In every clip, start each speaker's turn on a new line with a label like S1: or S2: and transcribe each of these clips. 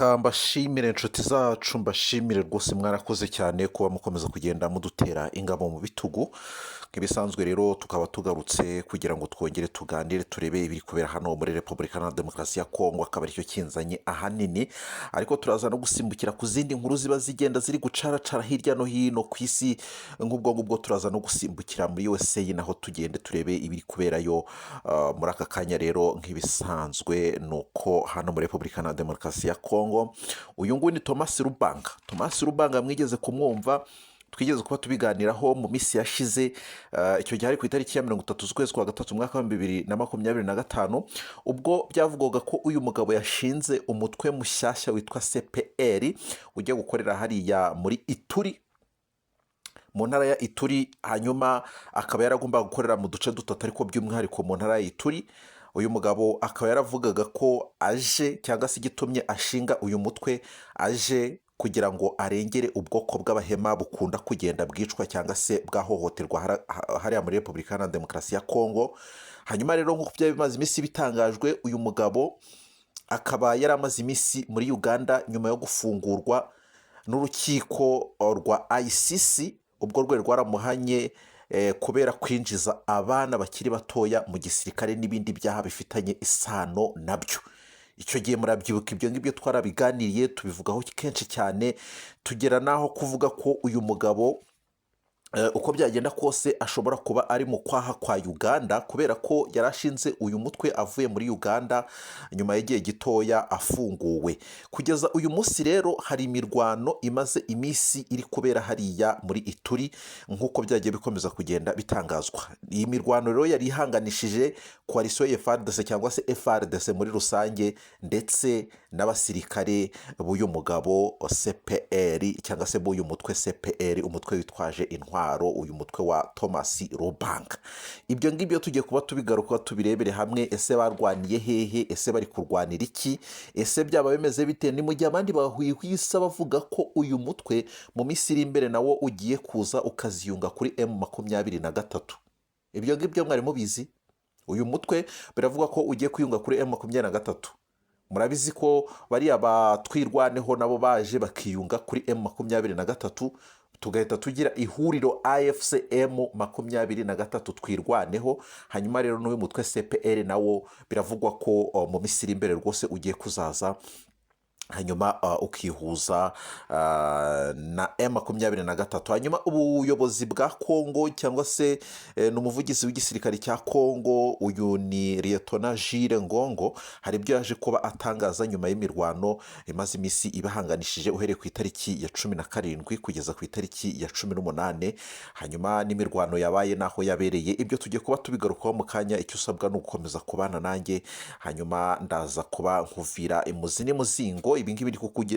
S1: Mbashimire inshuti zacu, mbashimire rwose, mwarakoze cyane kuba mukomeza kugenda mudutera ingabo mu bitugu. Nk'ibisanzwe rero, tukaba tugarutse kugira ngo twongere tuganire, turebe ibiri kubera hano muri Repubulika na Demokarasi ya Kongo, akaba aricyo kinzanye ahanini, ariko turaza no gusimbukira ku zindi nkuru ziba zigenda ziri gucaracara hirya no hino ku isi. Nk'ubwo ngubwo turaza no gusimbukira muri USA, naho tugende turebe ibiri kuberayo. Muri aka kanya rero, nk'ibisanzwe, ni uko hano muri Repubulika na Demokarasi ya Kongo, uyu nguyu ni Thomas Rubanga. Thomas Rubanga mwigeze kumwumva, twigeze kuba tubiganiraho mu minsi yashize. Icyo gihe ari ku itariki ya 30 z'ukwezi kwa gatatu, umwaka wa 2025, ubwo byavugwaga ko uyu mugabo yashinze umutwe mushyashya witwa CPR, ujya gukorera hariya muri Ituri, mu ntara ya Ituri. Hanyuma akaba yaragombaga gukorera mu duce dutatu, ariko by'umwihariko mu ntara ya Ituri. Uyu mugabo akaba yaravugaga ko aje, cyangwa se igitumye ashinga uyu mutwe, aje kugira ngo arengere ubwoko bw'Abahema bukunda kugenda bwicwa cyangwa se bwahohoterwa hariya muri Repubulika Iharanira Demokarasi ya Kongo. Hanyuma rero, nk'uko byari bimaze iminsi bitangajwe, uyu mugabo akaba yari amaze iminsi muri Uganda nyuma yo gufungurwa n'urukiko rwa ICC, ubwo rwari rwaramuhanye kubera kwinjiza abana bakiri batoya mu gisirikare n'ibindi byaha bifitanye isano nabyo. Icyo gihe murabyibuka, ibyo ngibyo twarabiganiriye, tubivugaho kenshi cyane, tugera n'aho kuvuga ko uyu mugabo, uko byagenda kose, ashobora kuba ari mu kwaha kwa Uganda, kubera ko yari ashinze uyu mutwe avuye muri Uganda nyuma y'igihe gitoya afunguwe. Kugeza uyu munsi rero, hari imirwano imaze iminsi iri kubera hariya muri Ituri, nk'uko byagiye bikomeza kugenda bitangazwa. Iyi mirwano rero yari ihanganishije coalition FARDC, cyangwa se FARDC muri rusange, ndetse n'abasirikare b'uyu mugabo CPR, cyangwa se b'uyu mutwe CPR, umutwe witwaje intwaro, uyu mutwe wa Thomas Rubanga. Ibyo ngibyo tugiye kuba tubigaruka, tubirebere hamwe. Ese barwaniye hehe? Ese bari kurwanira iki? Ese byaba bimeze bite? Ni mu gihe abandi bahwihwisa bavuga ko uyu mutwe mu minsi iri imbere nawo ugiye kuza ukaziyunga kuri M23. Ibyo ngibyo mwari mubizi? Uyu mutwe biravuga ko ugiye kwiyunga kuri M23. Murabizi ko bariya batwirwaneho nabo baje bakiyunga kuri M23, tugahita tugira ihuriro AFC M23 Twirwaneho. Hanyuma rero n'uyu mutwe CPR nawo biravugwa ko mu minsi iri imbere rwose ugiye kuzaza, hanyuma ukihuza na M23. Hanyuma ubuyobozi bwa Kongo, cyangwa se ni umuvugizi w'igisirikare cya Kongo, uyu ni Liyetona Jire Ngongo, hari ibyo yaje kuba atangaza nyuma y'imirwano imaze iminsi ibahanganishije, uhereye ku itariki ya 17 kugeza ku itariki ya 18. Hanyuma n'imirwano yabaye n'aho yabereye, ibyo tugiye kuba tubigarukaho mu kanya. Icyo usabwa ni ugukomeza kubana nanjye, hanyuma ndaza kuba nkuvira imuzi n'imuzingo. Ibi ngibi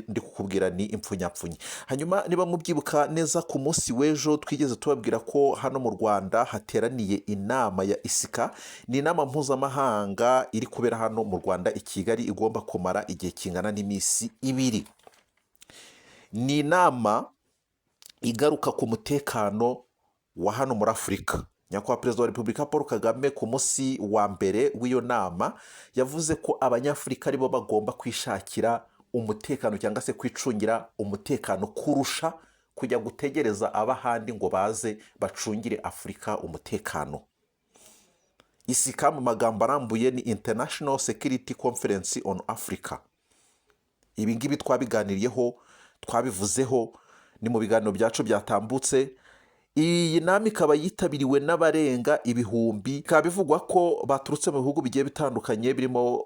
S1: ndi kukubwira ni impfunyapfunyi. Hanyuma niba mubyibuka neza, ku munsi w'ejo twigeze tubabwira ko hano mu Rwanda hateraniye inama ya ISIKA. Ni inama mpuzamahanga iri kubera hano mu Rwanda i Kigali, igomba kumara igihe kingana n'iminsi 2. Ni inama igaruka ku mutekano wa hano muri Afurika. Nyakubahwa Perezida wa Repubulika Paul Kagame, ku munsi wa mbere w'iyo nama, yavuze ko Abanyafurika aribo bagomba kwishakira umutekano, cyangwa se kwicungira umutekano, kurusha kujya gutegereza ab'ahandi ngo baze bacungire Afurika umutekano. ISIKA mu magambo arambuye ni International Security Conference on Africa. Ibi ngibi twabiganiriyeho, twabivuzeho, ni mu biganiro byacu byatambutse. Iyi nama ikaba yitabiriwe n'abarenga ibihumbi, bikaba bivugwa ko baturutse mu bihugu bigiye bitandukanye, birimo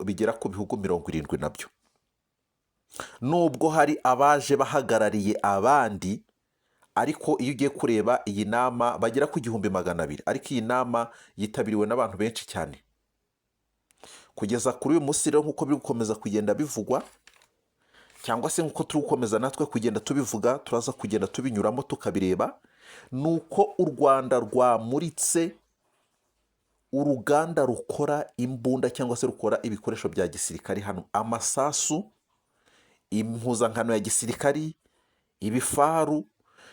S1: bigera ku bihugu 70 nabyo, nubwo hari abaje bahagarariye abandi. Ariko iyo ugiye kureba iyi nama, bagera ku 1200, ariko iyi nama yitabiriwe n'abantu benshi cyane. Kugeza kuri uyu munsi rero, nk'uko biri gukomeza kugenda bivugwa, cyangwa se nk'uko turi gukomeza natwe kugenda tubivuga, turaza kugenda tubinyuramo tukabireba, ni uko u Rwanda rwamuritse uruganda rukora imbunda, cyangwa se rukora ibikoresho bya gisirikari hano: amasasu, impuzankano ya gisirikari, ibifaru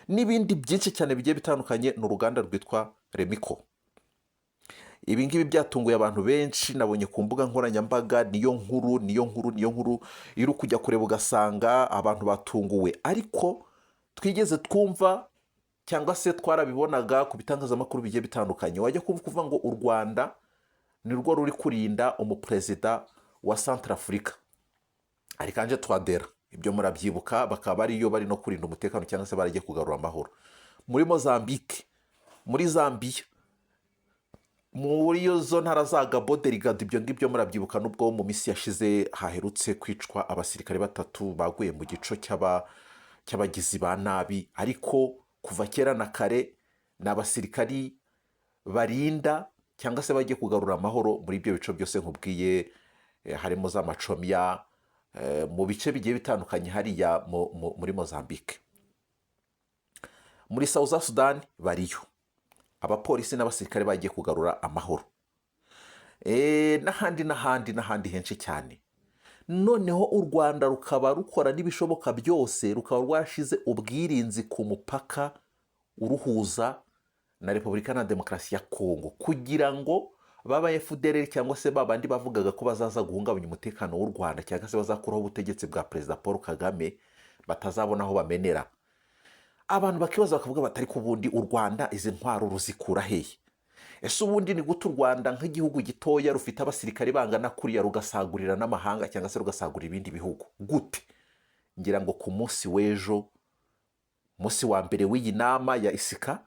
S1: n'ibindi byinshi cyane bigiye bitandukanye. Ni uruganda rwitwa Remiko. Ibi ngibi byatunguye abantu benshi, nabonye ku mbuga nkoranyambaga niyo nkuru, niyo nkuru, niyo nkuru. Iyo uri kujya kureba ugasanga abantu batunguwe, ariko twigeze twumva cyangwa se twarabibonaga ku bitangazamakuru bigiye bitandukanye. Wajya kumva kuvuga ngo u Rwanda ni rwo ruri kurinda umuperezida wa Santarafurika Archange Touadéra, ibyo murabyibuka, bakaba ariyo bari no kurinda umutekano cyangwa se baragiye kugarura amahoro muri Mozambique, muri Zambia, muri zo ntara za Cabo Delgado. Ibyo ngibyo murabyibuka, nubwo mu minsi yashize haherutse kwicwa abasirikare batatu baguye mu gico cy'abagizi ba nabi, ariko kuva kera na kare ni abasirikari barinda cyangwa se bagiye kugarura amahoro muri ibyo bice byose nkubwiye, harimo za Macomia, mu bice bigiye bitandukanye hariya muri Mozambique. Muri South Sudan bariyo abapolisi n'abasirikare bagiye kugarura amahoro, n'ahandi n'ahandi n'ahandi henshi cyane. Noneho u Rwanda rukaba rukora n'ibishoboka byose, rukaba rwashize ubwirinzi ku mupaka uruhuza na Repubulika na Demokarasi ya Kongo, kugira ngo baba FDLR cyangwa se babandi bavugaga ko bazaza guhungabanya umutekano w'u Rwanda cyangwa se bazakuraho ubutegetsi bwa Perezida Paul Kagame batazabona aho bamenera. Abantu bakibaza bakavuga bati: "Ariko ubundi u Rwanda izi ntwaro ruzikura hehe? Ese ubundi ni gute u Rwanda nk'igihugu gitoya rufite abasirikare bangana kuriya rugasagurira n'amahanga cyangwa se rugasagurira ibindi bihugu gute?" Ngira ngo ku munsi w'ejo, munsi wa mbere w'iyi nama ya ISIKA,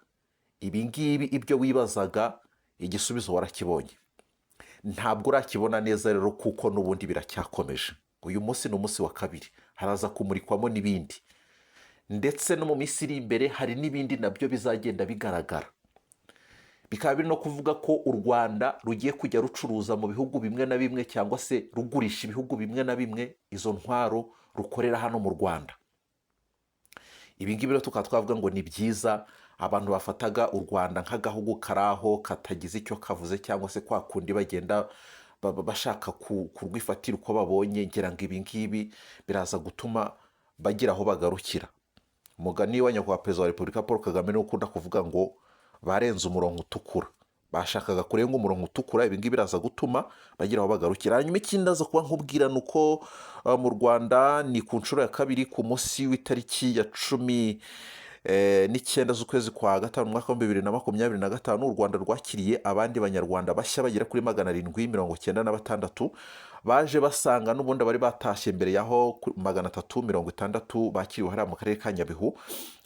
S1: ibi ngibi ibyo wibazaga igisubizo warakibonye. Ntabwo urakibona neza rero, kuko n'ubundi biracyakomeje. Uyu munsi ni umunsi wa kabiri, haraza kumurikwamo n'ibindi, ndetse no mu minsi iri imbere hari n'ibindi nabyo bizagenda bigaragara. Bikaba biri no kuvuga ko u Rwanda rugiye kujya rucuruza mu bihugu bimwe na bimwe cyangwa se rugurisha ibihugu bimwe na bimwe izo ntwaro rukorera hano mu Rwanda. Ibi ngibi rero tukaba twavuga ngo ni byiza. Abantu bafataga u Rwanda nk'agahugu kari aho katagize icyo kavuze, cyangwa se kwa kundi bagenda bashaka kurwifatira uko babonye, ngira ngo ibi ngibi biraza gutuma bagira aho bagarukira. Umugani wa Nyakubahwa Perezida wa Repubulika Paul Kagame niwe ukunda kuvuga ngo barenze umurongo utukura, bashakaga kurenga umurongo utukura. Ibi ngibi biraza gutuma bagira aho bagarukira. Hanyuma ikindi ndaza kuba nkubwira ni uko mu Rwanda ni ku nshuro ya kabiri, ku munsi w'itariki ya 19 z'ukwezi kwa gatanu mu mwaka wa 2025, u Rwanda rwakiriye abandi Banyarwanda bashya bagera kuri 796 baje basanga n'ubundi bari batashye mbere yaho 360 bakiriwe hariya mu karere ka Nyabihu,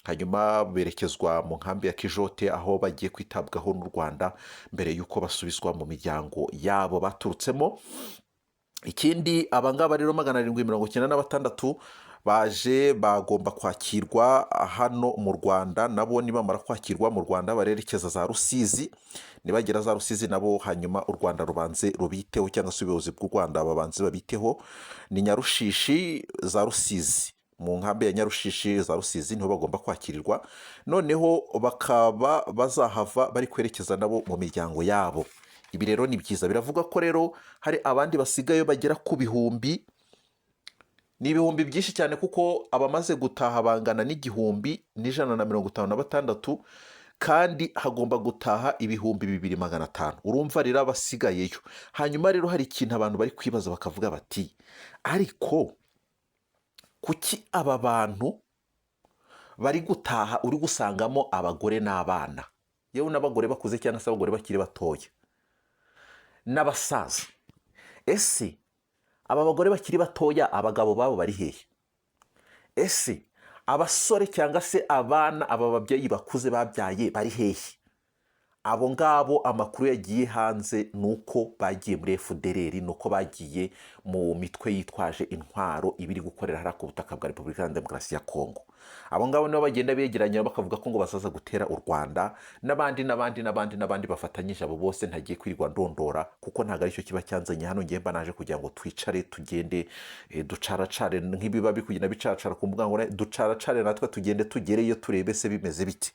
S1: hanyuma berekezwa mu nkambi ya Kijote, aho bagiye kwitabwaho n'u Rwanda mbere y'uko basubizwa mu miryango yabo baturutsemo. Ikindi, abangaba rero 796 baje bagomba kwakirwa hano mu Rwanda. Nabo nibamara kwakirwa mu Rwanda barerekeza za Rusizi. Nibagera za Rusizi nabo, hanyuma u Rwanda rubanze rubiteho, cyangwa se ubuyobozi bw'u Rwanda babanze babiteho. Ni Nyarushishi za Rusizi, mu nkambi ya Nyarushishi za Rusizi niho bagomba kwakirirwa, noneho bakaba bazahava bari kwerekeza nabo mu miryango yabo. Ibi rero ni byiza. Biravuga ko rero hari abandi basigaye bagera ku bihumbi, ni ibihumbi byinshi cyane, kuko abamaze gutaha bangana n'1,156, kandi hagomba gutaha 2500. Urumva rero abasigayeyo. Hanyuma rero hari ikintu abantu bari kwibaza bakavuga bati: "Ariko kuki aba bantu bari gutaha uri gusangamo abagore n'abana, yewe n'abagore bakuze cyangwa se abagore bakiri batoya n'abasaza? Ese aba bagore bakiri batoya abagabo babo bari hehe? Ese abasore cyangwa se abana aba babyeyi bakuze babyaye bari hehe?" Abo ngabo amakuru yagiye hanze ni uko bagiye muri FDLR, ni uko bagiye mu mitwe yitwaje intwaro iba iri gukorera hariya ku butaka bwa Repubulika ya Demokarasi ya Kongo. Abo ngabo nibo bagenda begeranya bakavuga ko ngo bazaza gutera u Rwanda, n'abandi n'abandi n'abandi n'abandi bafatanyije. Abo bose ntagiye kwirirwa ndondora, kuko ntabwo aricyo kiba cyanzanye hano. Ngiye mba naje kugira ngo twicare, tugende ducaracare nk'ibiba biri kugenda bicacara ku mbuga nkoranyambaga, ducaracare natwe, tugende tugereyo turebe se bimeze bite.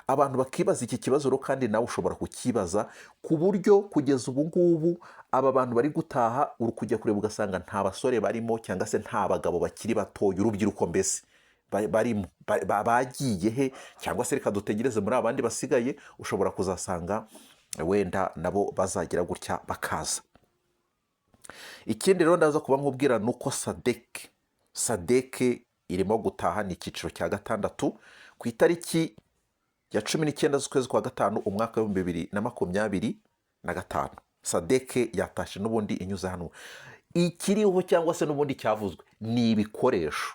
S1: Abantu bakibaza iki kibazo rero, kandi nawe ushobora kukibaza, ku buryo kugeza ubu ngubu aba bantu bari gutaha uri kujya kureba ugasanga nta basore barimo cyangwa se nta bagabo bakiri batoya, urubyiruko mbese barimo. Bagiye he? Cyangwa se reka dutegereze muri abandi basigaye, ushobora kuzasanga Wenda nabo bazagira gutya bakaza. Ikindi rero ndaza kuba nkubwira ni uko SADC irimo gutaha, ni icyiciro cya gatandatu, ku itariki ya 19 z'ukwezi kwa gatanu, umwaka w'2025. SADC yatashe n'ubundi inyuze hano. Ikiriho cyangwa se n'ubundi cyavuzwe ni ibikoresho.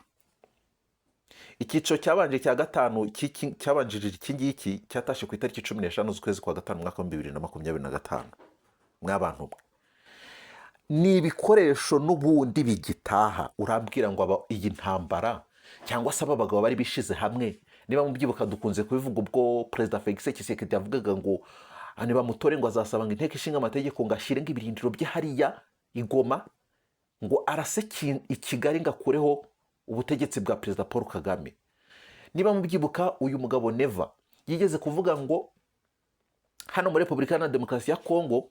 S1: Icyiciro cyabanje cya gatanu cyabanjirije iki ngiki cyatashe ku itariki 15 z'ukwezi kwa gatanu, umwaka w'2025. Mw'abantu mwe, ni ibikoresho n'ubundi bigitaha. Urambwira ngo iyi ntambara cyangwa se aba bagabo bari bishize hamwe, niba mubyibuka dukunze kubivuga, ubwo Perezida Felix Tshisekedi yavugaga ngo nibamutore ngo azasaba ngo Inteko Ishinga Amategeko ngo ashyire ngo ibirindiro bye hariya i Goma, ngo arase i Kigali, ngo akureho ubutegetsi bwa Perezida Paul Kagame. Niba mubyibuka, uyu mugabo Neva yigeze kuvuga ngo hano muri Repubulika Iharanira Demokarasi ya Kongo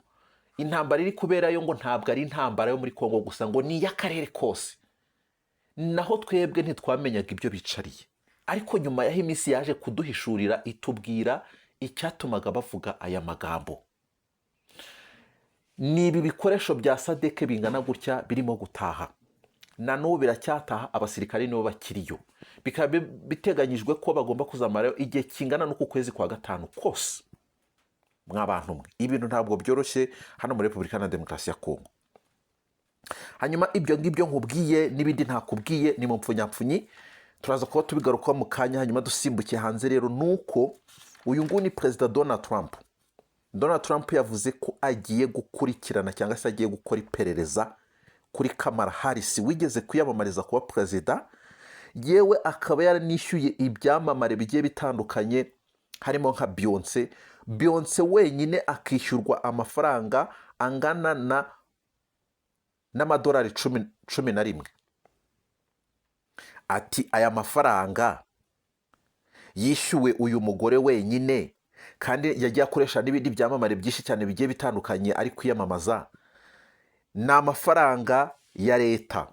S1: intambara iri kuberayo ngo ntabwo ari intambara yo muri Kongo gusa, ngo ni iy'akarere kose. Naho twebwe ntitwamenyaga ibyo bicariye, ariko nyuma y'aho iminsi yaje kuduhishurira, itubwira icyatumaga bavuga aya magambo. Ni ibi bikoresho bya SADC bingana gutya birimo gutaha, na n'ubu biracyataha. Abasirikare nibo bakiriyo, bikaba biteganyijwe ko bagomba kuzamarayo igihe kingana n'uku kwezi kwa gatanu kose. Mw'abantu mwe, ibintu ntabwo byoroshye hano muri Repubulika na Demokarasi ya Kongo. Hanyuma ibyo ngibyo nkubwiye n'ibindi ntakubwiye ni mu mpfunyapfunyi, turaza kuba tubigarukaho mu kanya. Hanyuma dusimbukiye hanze rero, ni uko uyu nguyu ni Perezida Donald Trump. Donald Trump yavuze ko agiye gukurikirana cyangwa se agiye gukora iperereza kuri Kamala Harris wigeze kwiyamamariza kuba perezida, yewe akaba yaranishyuye ibyamamare bigiye bitandukanye, harimo nka Beyonce. Beyonce wenyine akishyurwa amafaranga angana na n'amadolari 11. Ati aya mafaranga yishyuwe uyu mugore wenyine, kandi yagiye akoresha n'ibindi byamamare byinshi cyane bigiye bitandukanye ari kwiyamamaza, ni amafaranga ya leta,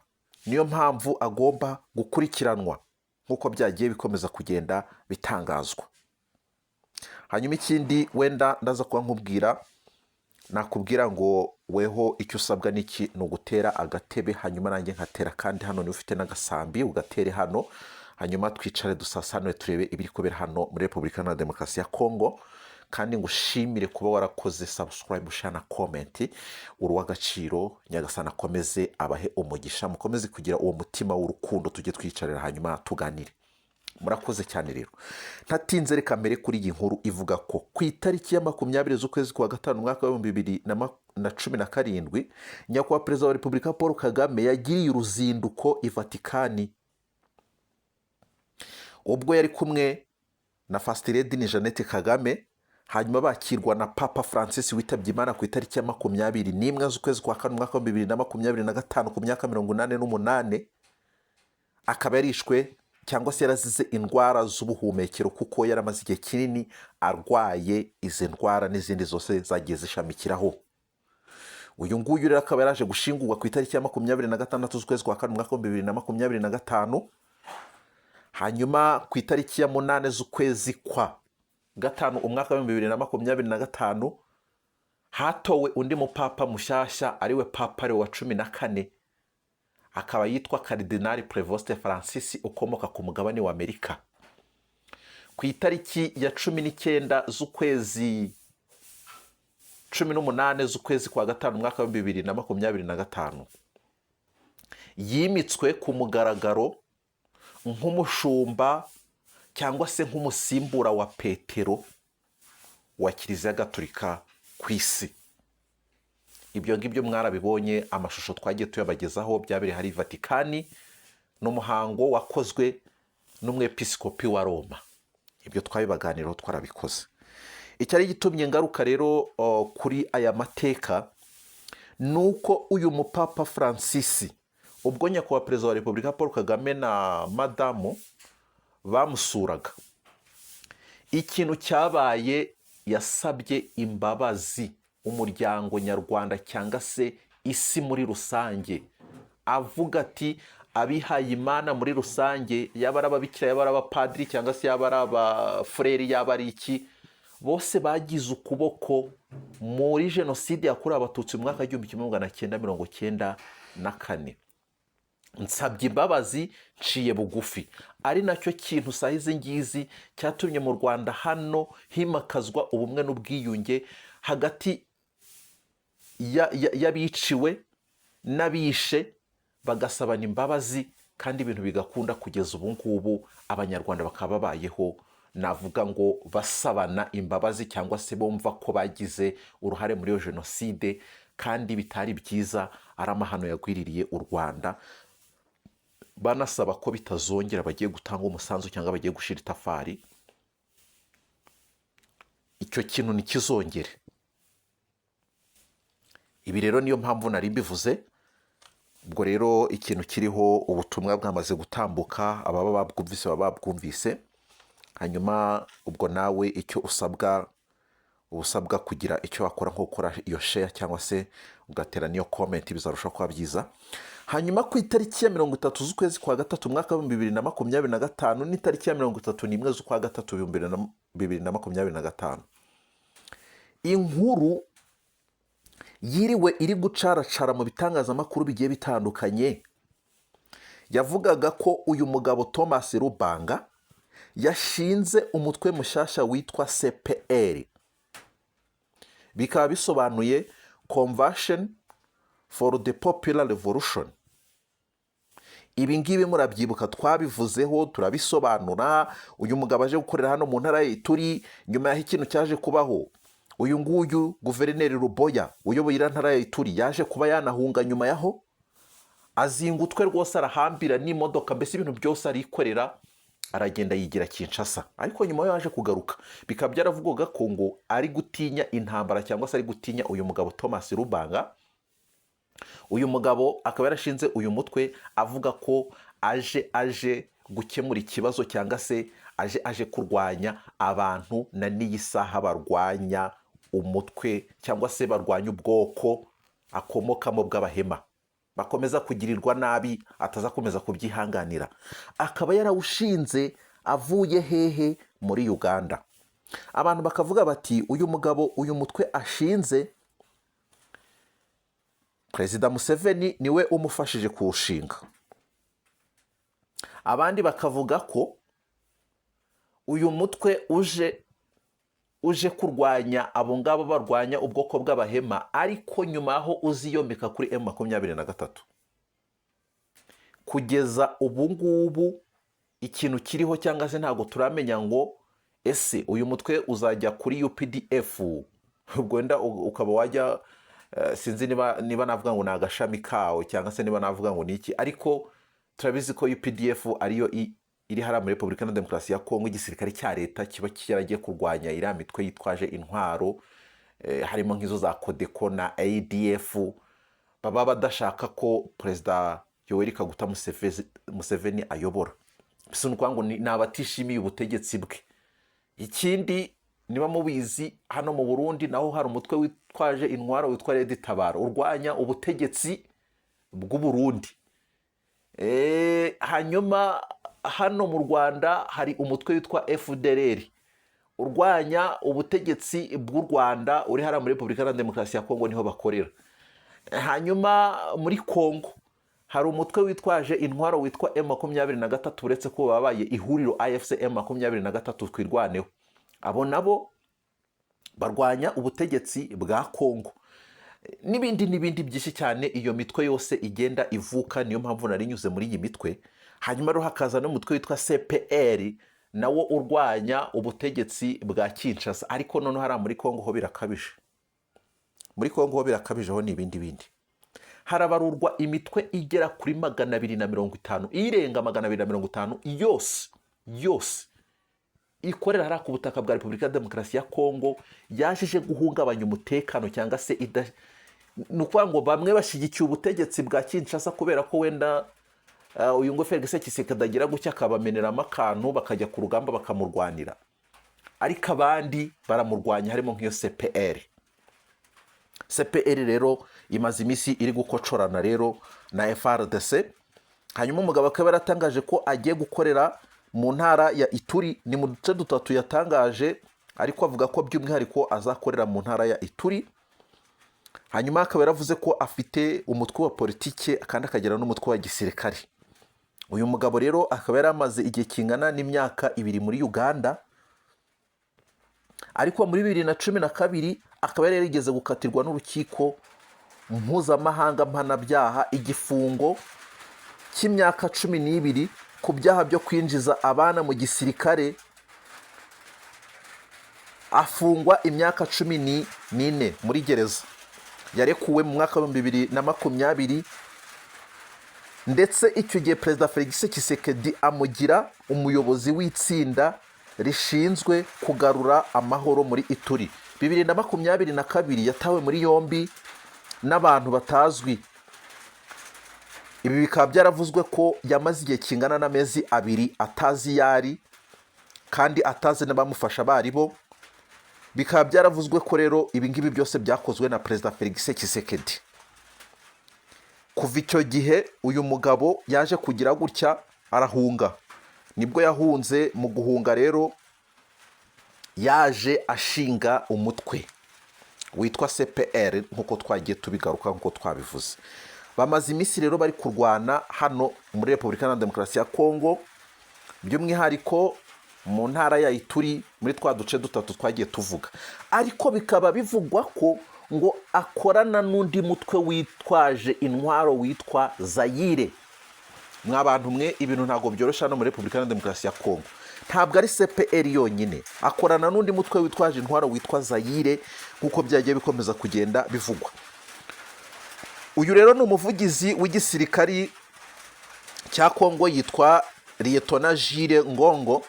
S1: niyo mpamvu agomba gukurikiranwa, nk'uko byagiye bikomeza kugenda bitangazwa. Hanyuma ikindi wenda ndaza kuba nkubwira, nakubwira ngo weho icyo usabwa n'iki? Ni ugutera agatebe, hanyuma nanjye nkatera kandi hano. Niba ufite n'agasambi ugatere hano, hanyuma twicare dusasanure, turebe ibiri kubera hano muri Repubulika Iharanira Demokarasi ya Kongo. Kandi ngo ushimire kuba warakoze subscribe, share na comment, uri uw'agaciro. Nyagasani akomeze abahe umugisha, mukomeze kugira uwo mutima w'urukundo, tujye twicarira hanyuma tuganire. Murakoze cyane. Rero ntatinze, reka mbere kuri iyi nkuru ivuga ko ku itariki ya 20 z'ukwezi kwa gatanu, umwaka w'2017, Nyakubahwa Perezida wa Repubulika Paul Kagame yagiriye uruzinduko i Vatikani, ubwo yari kumwe na First Lady ni Jeannette Kagame, hanyuma bakirwa na Papa Francis witabye Imana ku itariki ya 21 z'ukwezi kwa kane, umwaka wa 2025, ku myaka 88, akaba yarishwe cyangwa se yarazize indwara z'ubuhumekero, kuko yari amaze igihe kinini arwaye izi ndwara n'izindi zose zagiye zishamikiraho. Uyu nguyu rero akaba yaraje gushingurwa ku itariki ya 26 z'ukwezi kwa kane, umwaka wa 2025. Hanyuma ku itariki ya 8 z'ukwezi kwa gatanu, umwaka wa 2025, hatowe undi mupapa mushyashya, ariwe Papa Leo wa 14, akaba yitwa Karidinali Prevost Francis, ukomoka ku mugabane wa Amerika. Ku itariki ya 19 z'ukwezi, 18 z'ukwezi kwa gatanu, umwaka wa 2025, yimitswe ku mugaragaro nk'umushumba cyangwa se nk'umusimbura wa Petero wa Kiliziya Gatolika ku isi. Ibyo ngibyo mwarabibonye, amashusho twagiye tuyabagezaho, byabereye hari Vatikani, n'umuhango wakozwe n'umwepisikopi wa Roma. Ibyo twabibaganiraho, twarabikoze. Icyari gitumye ngaruka rero kuri aya mateka ni uko uyu mupapa Francis, ubwo Nyakubahwa Perezida wa Repubulika Paul Kagame na madamu bamusuraga, ikintu cyabaye, yasabye imbabazi umuryango nyarwanda cyangwa se isi muri rusange, avuga ati abihaye Imana muri rusange, yaba ari ababikira, yaba ari abapadiri, cyangwa se yaba ari abafureri, yaba ari iki, Bose bagize ukuboko muri jenoside yakorewe Abatutsi mu mwaka w'1994. Nsabye imbabazi, nciye bugufi. Ari nacyo kintu saha izi ngizi cyatumye mu Rwanda hano himakazwa ubumwe n'ubwiyunge hagati y'abiciwe n'abishe, bagasabana imbabazi kandi ibintu bigakunda. Kugeza ubu ngubu Abanyarwanda bakaba babayeho, navuga ngo basabana imbabazi cyangwa se bumva ko bagize uruhare muri iyo jenoside kandi bitari byiza, ari amahano yagwiririye u Rwanda, banasaba ko bitazongera, bagiye gutanga umusanzu cyangwa bagiye gushyira itafari, icyo kintu ntikizongere. Ibi rero niyo mpamvu nari mbivuze. Ubwo rero ikintu kiriho, ubutumwa bwamaze gutambuka, ababa babwumvise baba babwumvise. Hanyuma ubwo nawe icyo usabwa, uba usabwa kugira icyo wakora, nko gukora iyo share cyangwa se ugatera n'iyo comment, bizarushaho kuba byiza. Hanyuma ku itariki ya 30 z'ukwezi kwa gatatu umwaka w'2025 n'itariki ya 31 z'ukwa gatatu 2025, inkuru yiriwe iri gucaracara mu bitangazamakuru bigiye bitandukanye yavugaga ko uyu mugabo Thomas Rubanga yashinze umutwe mushyashya witwa CPR, bikaba bisobanuye Convention for the Popular Revolution. Ibi ngibi murabyibuka, twabivuzeho turabisobanura. Uyu mugabo aje gukorera hano mu ntara ya Ituri. Nyuma y'aho ikintu cyaje kubaho, uyu nguyu guverineri Ruboya uyoboye iriya ntara ya Ituri yaje kuba yanahunga. Nyuma yaho azinga utwe rwose, arahambira n'imodoka, mbese ibintu byose arikorera, aragenda yigira Kinshasa. Ariko nyuma yaje kugaruka, bikaba byaravugwaga ko ngo ari gutinya intambara cyangwa se ari gutinya uyu mugabo Thomas Rubanga. Uyu mugabo akaba yarashinze uyu mutwe avuga ko aje gukemura ikibazo cyangwa se aje kurwanya abantu na n'iyi saha barwanya umutwe cyangwa se barwanya ubwoko akomokamo bw'Abahema, bakomeza kugirirwa nabi, atazakomeza kubyihanganira. Akaba yarawushinze avuye hehe? Muri Uganda. Abantu bakavuga bati: "Uyu mugabo, uyu mutwe ashinze, Perezida Museveni niwe umufashije kuwushinga." Abandi bakavuga ko uyu mutwe uje kurwanya abo ngabo barwanya ubwoko bw'Abahema, ariko nyuma aho uziyomeka kuri M23. Kugeza ubu ngubu ikintu kiriho cyangwa se ntabwo turamenya ngo ese uyu mutwe uzajya kuri UPDF, ubwo wenda ukaba wajya, sinzi niba navuga ngo ni agashami kawo cyangwa se niba navuga ngo ni iki, ariko turabizi ko UPDF ariyo iri hariya muri Repubulika na Demokarasi ya Kongo, igisirikare cya leta kiba cyaragiye kurwanya iriya mitwe yitwaje intwaro, harimo nk'izo za CODECO na ADF, baba badashaka ko Perezida Yoweri Kaguta Museveni ayobora. Mbese ni ukuvuga ngo ni abatishimiye ubutegetsi bwe. Ikindi, niba mubizi, hano mu Burundi naho hari umutwe witwaje intwaro witwa RED Tabara urwanya ubutegetsi bw'u Burundi. Hanyuma hano mu Rwanda hari umutwe witwa FDLR urwanya ubutegetsi bw'u Rwanda, uri hariya muri Repubulika ya Demokarasi ya Kongo niho bakorera. Hanyuma muri Kongo hari umutwe witwaje intwaro witwa M23, uretse ko babaye ihuriro AFC M23 Twirwaneho. Abo nabo barwanya ubutegetsi bwa Kongo, n'ibindi n'ibindi byinshi cyane. Iyo mitwe yose igenda ivuka, niyo mpamvu nari nyuze muri iyi mitwe. Hanyuma rero hakaza n'umutwe witwa CPR nawo urwanya ubutegetsi bwa Kinshasa. Ariko noneho hariya muri Kongo ho birakabije, muri Kongo ho birakabije, ho ni ibindi bindi. Harabarurwa imitwe igera kuri 250, irenga 250 yose yose ikorera hariya ku butaka bwa Repubulika ya Demokarasi ya Kongo, yaje guhungabanya umutekano cyangwa se ni ukuvuga ngo bamwe bashyigikiye ubutegetsi bwa Kinshasa kubera ko wenda uyu ngo Felix Tshisekedi agira gutya akabameneramo akantu, bakajya ku rugamba bakamurwanira, ariko abandi baramurwanya, harimo nk'iyo CPR. CPR rero imaze iminsi iri gukocorana rero na FARDC. Hanyuma umugabo akaba yaratangaje ko agiye gukorera mu ntara ya Ituri, ni mu duce dutatu yatangaje. Ariko avuga ko by'umwihariko azakorera mu ntara ya Ituri. Hanyuma akaba yaravuze ko afite umutwe wa politike kandi akagira n'umutwe wa gisirikare. Uyu mugabo rero akaba yari amaze igihe kingana n'imyaka 2 muri Uganda, ariko muri 2012 akaba yari yarigeze gukatirwa n'urukiko mpuzamahanga mpanabyaha igifungo cy'imyaka 12 ku byaha byo kwinjiza abana mu gisirikare, afungwa imyaka 14 muri gereza. Yarekuwe mu mwaka wa 2020, ndetse icyo gihe Perezida Felix Tshisekedi amugira umuyobozi w'itsinda rishinzwe kugarura amahoro muri Ituri. 2022 yatawe muri yombi n'abantu batazwi. Ibi bikaba byaravuzwe ko yamaze igihe kingana n'amezi 2 atazi iyo ari kandi atazi n'abamufasha abo bo. Bikaba byaravuzwe ko rero ibi ngibi byose byakozwe na Perezida Felix Tshisekedi. Kuva icyo gihe uyu mugabo yaje kugira gutya arahunga. Nibwo yahunze. Mu guhunga rero yaje ashinga umutwe witwa CPR, nk'uko twagiye tubigaruka, nk'uko twabivuze. Bamaze iminsi rero bari kurwana hano muri Repubulika Iharanira Demokarasi ya Kongo, by'umwihariko mu ntara ya Ituri, muri twa duce dutatu twagiye tuvuga. Ariko bikaba bivugwa ko ngo akorana n'undi mutwe witwaje intwaro witwa Zayire. Mwa bantu mwe, ibintu ntabwo byoroshye hano muri Repubulika Iharanira Demokarasi ya Kongo. Ntabwo ari CPR yonyine, akorana n'undi mutwe witwaje intwaro witwa Zayire, nk'uko byagiye bikomeza kugenda bivugwa. Uyu rero ni umuvugizi w'igisirikari cya Kongo, yitwa Liyetona Jire Ngongo.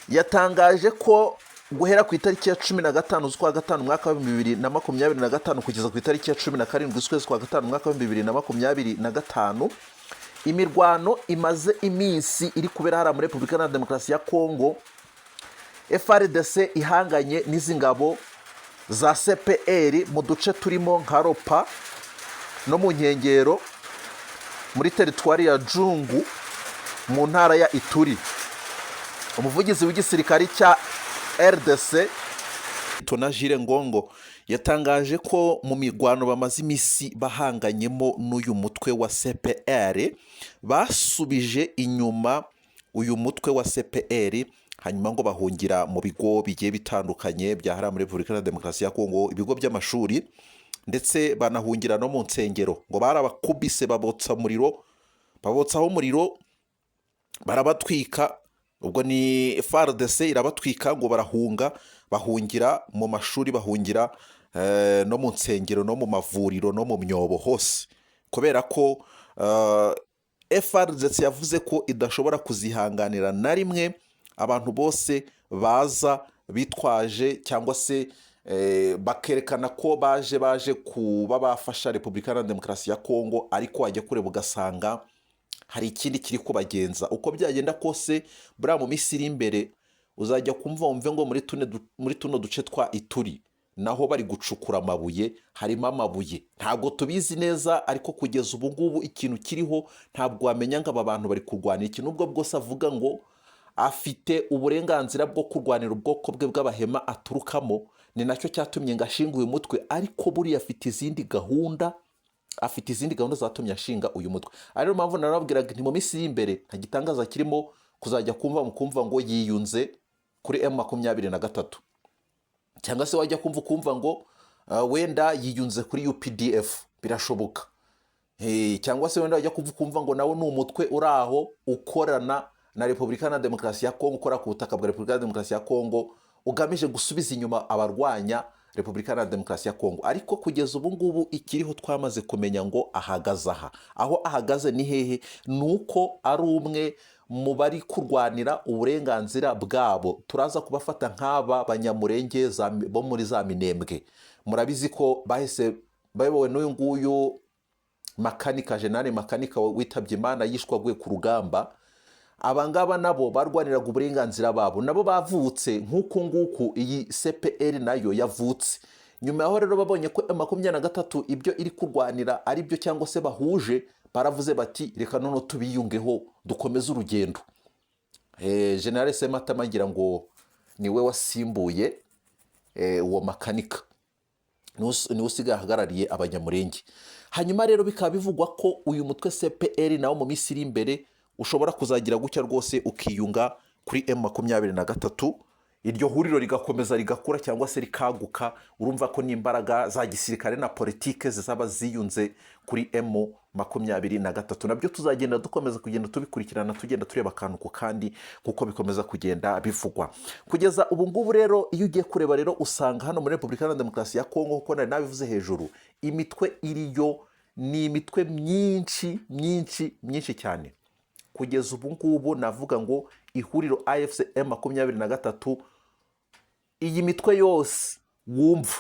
S1: Yatangaje ko guhera ku itariki ya 15 z'ukwa gatanu umwaka wa 2025 kugeza ku itariki ya 17 z'ukwezi kwa gatanu umwaka wa 2025, imirwano imaze iminsi iri kubera hariya muri Repubulika Iharanira Demokarasi ya Kongo, FARDC ihanganye n'izi ngabo za CPR mu duce turimo nka Ropa no mu nkengero, muri teritwari ya Jungu mu ntara ya Ituri. Umuvugizi w'igisirikari cya RDC, Tona Jire Ngongo, yatangaje ko mu mirwano bamaze iminsi bahanganyemo n'uyu mutwe wa CPR, basubije inyuma uyu mutwe wa CPR, hanyuma ngo bahungira mu bigo bigiye bitandukanye bya hariya muri Repubulika Iharanira Demokarasi ya Kongo, ibigo by'amashuri, ndetse banahungira no mu nsengero. Ngo barabakubise, babotsa umuriro, babotsaho umuriro, barabatwika. Ubwo ni FARDC irabatwika, ngo barahunga, bahungira mu mashuri, bahungira no mu nsengero, no mu mavuriro, no mu myobo hose, kubera ko FARDC yavuze ko idashobora kuzihanganira na rimwe abantu bose baza bitwaje cyangwa se bakerekana ko baje kuba bafasha Repubulika Iharanira Demokarasi ya Kongo, ariko wajya kureba ugasanga hari ikindi kiri kubagenza. Uko byagenda kose, buriya mu minsi iri imbere uzajya kumva wumve ngo muri tuno duce twa Ituri naho bari gucukura amabuye, harimo amabuye. Ntabwo tubizi neza, ariko kugeza ubu ngubu ikintu kiriho, ntabwo wamenya ngo aba bantu bari kurwanira iki. Nubwo bwose avuga ngo afite uburenganzira bwo kurwanira ubwoko bwe bw'Abahema aturukamo, ni nacyo cyatumye ngo ashinga uyu mutwe, ariko buriya afite izindi gahunda, afite izindi gahunda zatumye ashinga uyu mutwe. Ariyo mpamvu narababwiraga nti mu minsi y'imbere nta gitangaza kirimo kuzajya kumva mukumva ngo yiyunze kuri M23, cyangwa se wajya kumva ukumva ngo wenda yiyunze kuri UPDF, birashoboka. Cyangwa se wenda wajya kumva ukumva ngo nawe ni umutwe uri aho ukorana na Repubulika na Demokarasi ya Kongo, ukora ku butaka bwa Repubulika ya Demokarasi ya Kongo, ugamije gusubiza inyuma abarwanya Repubulika na Demokarasi ya Kongo. Ariko kugeza ubu ngubu ikiriho twamaze kumenya ngo ahagaze aha. Aho ahagaze ni hehe? Ni uko ari umwe mu bari kurwanira uburenganzira bwabo. Turaza kubafata nk'aba Banyamurenge bo muri za Minembwe. Murabizi ko bahise bayobowe n'uyu nguyu Makanika, Jenali Makanika witabye Imana, yishwe aguye ku rugamba. Abangaba nabo barwaniraga uburenganzira babo, nabo bavutse nk'uku nguku iyi CPR nayo yavutse. Nyuma yaho rero babonye ko 23 ibyo iri kurwanira ari byo cyangwa se bahuje, baravuze bati: "Reka noneho tubiyungeho, dukomeze urugendo." General Sematama ngira ngo niwe wasimbuye. Uwo Makanika niwe usigaye ahagarariye Abanyamurenge. Hanyuma rero bikaba bivugwa ko uyu mutwe CPR nawo mu minsi iri imbere ushobora kuzagira gutya rwose ukiyunga kuri M23, iryo huriro rigakomeza rigakura cyangwa se rikaguka. Urumva ko n'imbaraga za gisirikare na politike zizaba ziyunze kuri M23. Nabyo tuzagenda dukomeza kugenda tubikurikirana, tugenda tureba akantu ku kandi kuko bikomeza kugenda bivugwa. Kugeza ubu ngubu rero, iyo ugiye kureba rero, usanga hano muri Repubulika Iharanira Demokarasi ya Kongo, kuko nari nabivuze hejuru, imitwe iriyo ni imitwe myinshi myinshi myinshi cyane. Kugeza ubu ngubu navuga ngo ihuriro AFC M23, iyi mitwe yose wumva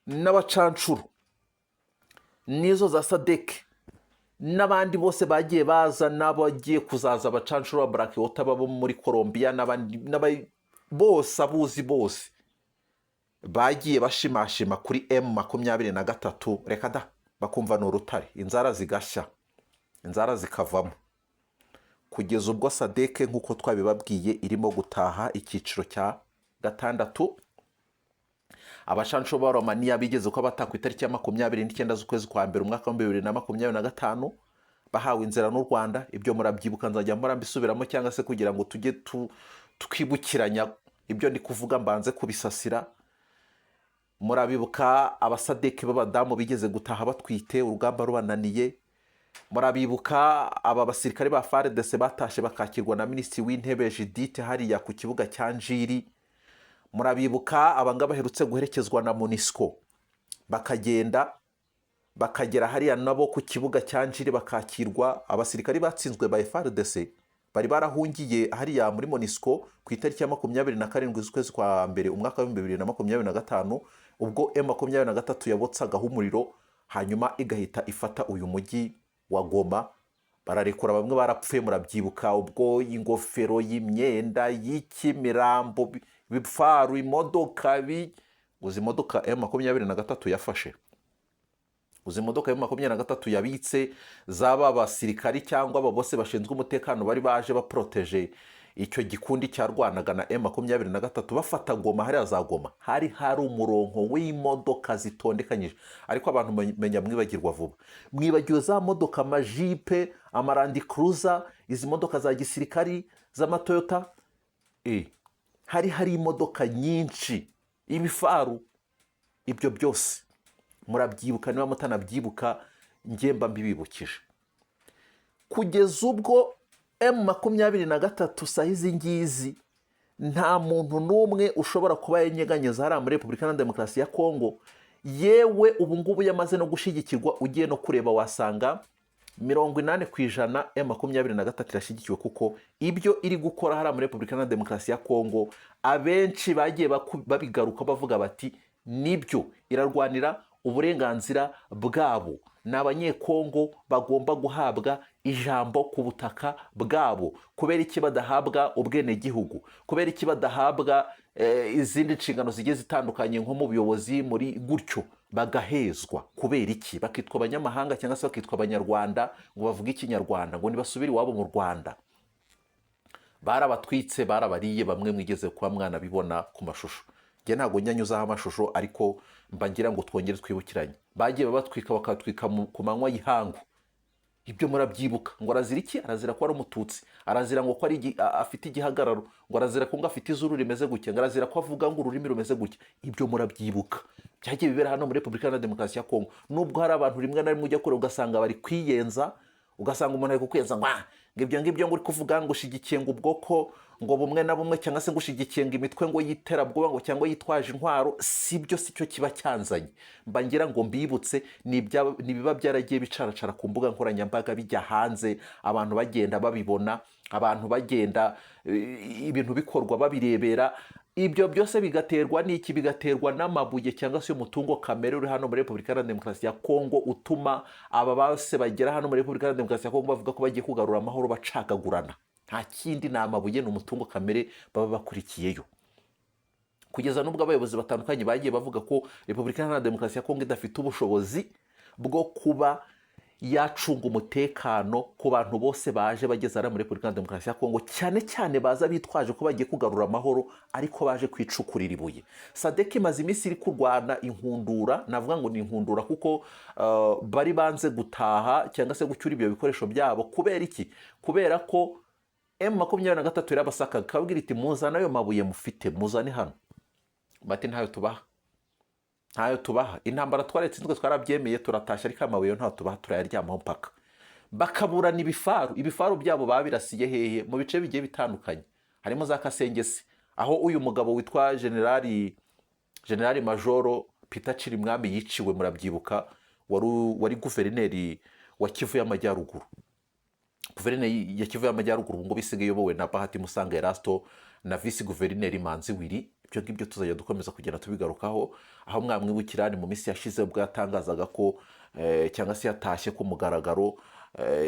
S1: n'abacancuro n'izo za SADC n'abandi bose bagiye baza n'abagiye kuzaza, abacancuro ba Blackwater babo muri Colombia n'abandi bose abuzi bose bagiye bashimashima kuri M23, reka da, bakumva ni urutare, inzara zigashya, inzara zikavamo, kugeza ubwo SADC, nk'uko twabibabwiye, irimo gutaha icyiciro cya gatandatu. Abacancuro ba Romaniya bigeze ko bataha ku itariki ya 29 z'ukwezi kwa mbere umwaka wa 2025, bahawe inzira n'u Rwanda. Ibyo murabyibuka, nzajya mpora mbisubiramo cyangwa se kugira ngo tujye twibukiranya ibyo ndi kuvuga, mbanze kubisasira. Murabibuka abasadeke b'abadamu bigeze gutaha batwite, urugamba rubananiye. Murabibuka aba basirikare ba FARDC batashe bakakirwa na Minisitiri w'Intebe Judith hariya ku kibuga cya Njiri. Murabibuka abangaba baherutse guherekezwa na MONUSCO, bakagenda bakagera hariya nabo ku kibuga cya Njiri bakakirwa. Abasirikari batsinzwe ba FARDC bari barahungiye hariya muri MONUSCO ku itariki ya 27 z'ukwezi kwa mbere umwaka wa 2025, ubwo M23 yabotsagaho umuriro, hanyuma igahita ifata uyu mujyi wa Goma, bararekura bamwe barapfuye. Murabyibuka ubwo ingofero y'imyenda y'ikimirambo, ibipfaru, imodoka, uzi imodoka M23 yafashe, uzi imodoka M23 yabitse zaba basirikari cyangwa aba bose bashinzwe umutekano bari baje baporoteje icyo gikundi cyarwanaga na M23, bafata Goma. Hariya za Goma hari hari umurongo w'imodoka zitondekanyije. Ariko abantu menya mwibagirwa vuba, mwibagiwe za modoka, amajipe, ama Land Cruiser, izi modoka za gisirikari z'amatoyota. Hari hari imodoka nyinshi, ibifaru, ibyo byose murabyibuka. Niba mutanabyibuka, ngemba mbibibukije. Kugeza ubwo M23 saha izi ngizi nta muntu n'umwe ushobora kuba yanyeganyeza hariya muri Repubulika na Demokarasi ya Kongo. Yewe, ubu ngubu yamaze no gushyigikirwa. Ugiye no kureba wasanga 80% M23 irashyigikiwe, kuko ibyo iri gukora hariya muri Repubulika na Demokarasi ya Kongo, abenshi bagiye babigaruka bavuga bati nibyo, irarwanira uburenganzira bwabo, ni Abanyekongo bagomba guhabwa ijambo ku butaka bwabo. Kubera iki badahabwa ubwenegihugu? Kubera iki badahabwa izindi nshingano zigiye zitandukanye nko mu buyobozi, muri gutyo bagahezwa? Kubera iki bakitwa abanyamahanga cyangwa se bakitwa Abanyarwanda ngo bavuge Ikinyarwanda, ngo nibasubire iwabo mu Rwanda? Barabatwitse, barabariye, bamwe mwigeze kuba mwanabibona ku mashusho. Njye ntabwo njya nyuzaho amashusho, ariko mba ngira ngo twongere twibukiranye. Bagiye babatwika, bakatwika ku manywa y'ihangu. Ibyo murabyibuka. Ngo arazira iki? Arazira ko ari Umututsi, arazira ngo ko ari afite igihagararo, ngo arazira ko ngo afite izuru rimeze gutya, ngo arazira ko avuga ngo ururimi rumeze gutya. Ibyo murabyibuka, byagiye bibera hano muri Repubulika Iharanira Demokarasi ya Kongo. Nubwo hari abantu rimwe na rimwe ujya kure ugasanga bari kwiyenza, ugasanga umuntu ari kukwiyenza ngo ah, ngo ibyo ngibyo ngo uri kuvuga ngo ushigikiye ngo ubwoko ngo bumwe na bumwe, cyangwa se ngo ushigikiye ngo imitwe ngo y'iterabwoba ngo cyangwa yitwaje intwaro. Si byo, si cyo kiba cyanzanye. Mba ngira ngo mbibutse ni ibiba byaragiye bicaracara ku mbuga nkoranyambaga, bijya hanze, abantu bagenda babibona, abantu bagenda ibintu bikorwa babirebera. Ibyo byose bigaterwa n'iki? Bigaterwa n'amabuye cyangwa se umutungo kamere uri hano muri Repubulika Iharanira Demokarasi ya Kongo, utuma aba bose bagera hano muri Repubulika Iharanira Demokarasi ya Kongo bavuga ko bagiye kugarura amahoro bacagagurana. Nta kindi, ni amabuye, ni umutungo kamere baba bakurikiyeyo. Kugeza n'ubwo abayobozi batandukanye bagiye bavuga ko Repubulika Iharanira Demokarasi ya Kongo idafite ubushobozi bwo kuba yacunga umutekano ku bantu bose baje bageze hariya muri Repubulika ya Demokarasi ya Kongo, cyane cyane baza bitwaje ko bagiye kugarura amahoro ariko baje kwicukurira ibuye. SADC imaze iminsi iri kurwana inkundura, navuga ngo ni inkundura kuko bari banze gutaha cyangwa se gucyura ibyo bikoresho byabo. Kubera iki? Kubera ko M23 irabasakaga, ikababwira iti: "Muzane ayo mabuye mufite, muzane hano." Bati: "Ntayo tubaha, ntayo tubaha. Intambara twaretsinzwe, twarabyemeye, turatashye, ariko amabuye ntayo tubaha, turayaryamaho mpaka." Bakaburana ibifaru. Ibifaru byabo babirasiye hehe? Mu bice bigiye bitandukanye, harimo za Kasengesi, aho uyu mugabo witwa generali majoro Peter Cirimwami yiciwe. Murabyibuka, wari guverineri wa Kivu y'Amajyaruguru. Guverineri ya Kivu y'Amajyaruguru ubu ngubu isigaye iyobowe na Bahati Musanga Erasto na visi guverineri Manzi Wiri. Ibyo ngibyo tuzajya dukomeza kugenda tubigarukaho. Aho mwamwibukira ni mu minsi yashize ubwo yatangazaga ko cyangwa se yatashye ku mugaragaro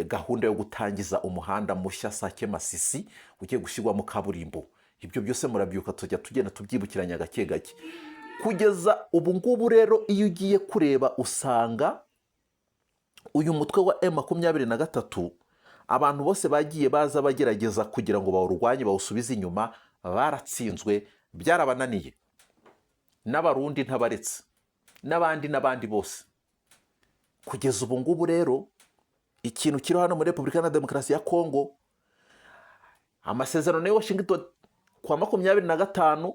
S1: gahunda yo gutangiza umuhanda mushya Sake Masisi ugiye gushyirwamo kaburimbo. Ibyo byose murabyuka, tujya tugenda tubyibukiranya gake gake kugeza ubu ngubu. Rero iyo ugiye kureba usanga uyu mutwe wa M23, abantu bose bagiye baza bagerageza kugira ngo bawurwanye, bawusubize inyuma, baratsinzwe, byarabananiye. N'Abarundi ntabaretse, n'abandi n'abandi bose. Kugeza ubu ngubu rero ikintu kiri hano muri Repubulika ya Demokarasi ya Kongo, amasezerano ya Washington kuwa 25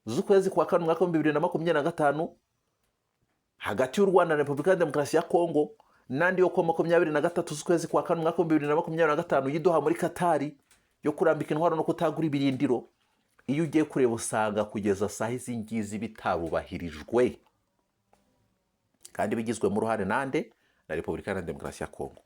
S1: z'ukwezi kwa kane umwaka wa 2025 hagati y'u Rwanda na Repubulika ya Demokarasi ya Kongo, n'andi yo kuwa 23 z'ukwezi kwa kane umwaka wa 2025 y'i Doha muri Katari, yo kurambika intwaro no kutagura ibirindiro, iyo ugiye kureba usanga kugeza saa izi ngizi bitarubahirijwe, kandi bigizwemo uruhare nande? Na Repubulika ya Demokarasi ya Kongo.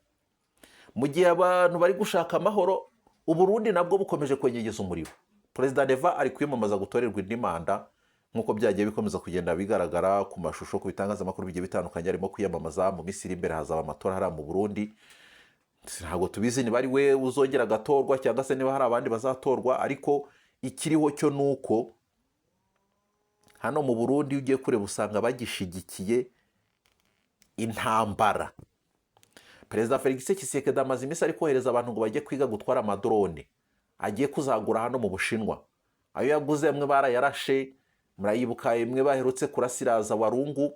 S1: Mu gihe abantu bari gushaka amahoro, Uburundi nabwo bukomeje kwenyegeza umuriro. Perezida Neva ari kwiyamamaza gutorerwa indi manda, nk'uko byagiye bikomeza kugenda bigaragara ku mashusho, ku bitangazamakuru bigiye bitandukanye. Arimo kwiyamamaza. Mu minsi iri imbere hazaba amatora hariya mu Burundi. Ntabwo tubizi niba ari we uzongera agatorwa cyangwa se niba hari abandi bazatorwa, ariko ikiriho cyo ni uko hano mu Burundi iyo ugiye kureba usanga bagishigikiye intambara. Perezida Felix Tshisekedi amaze iminsi ari kohereza abantu ngo bajye kwiga gutwara amadrone agiye kuzagura hano mu Bushinwa. Ayo yaguze amwe barayarashe, murayibuka imwe baherutse kurasira za Warungu,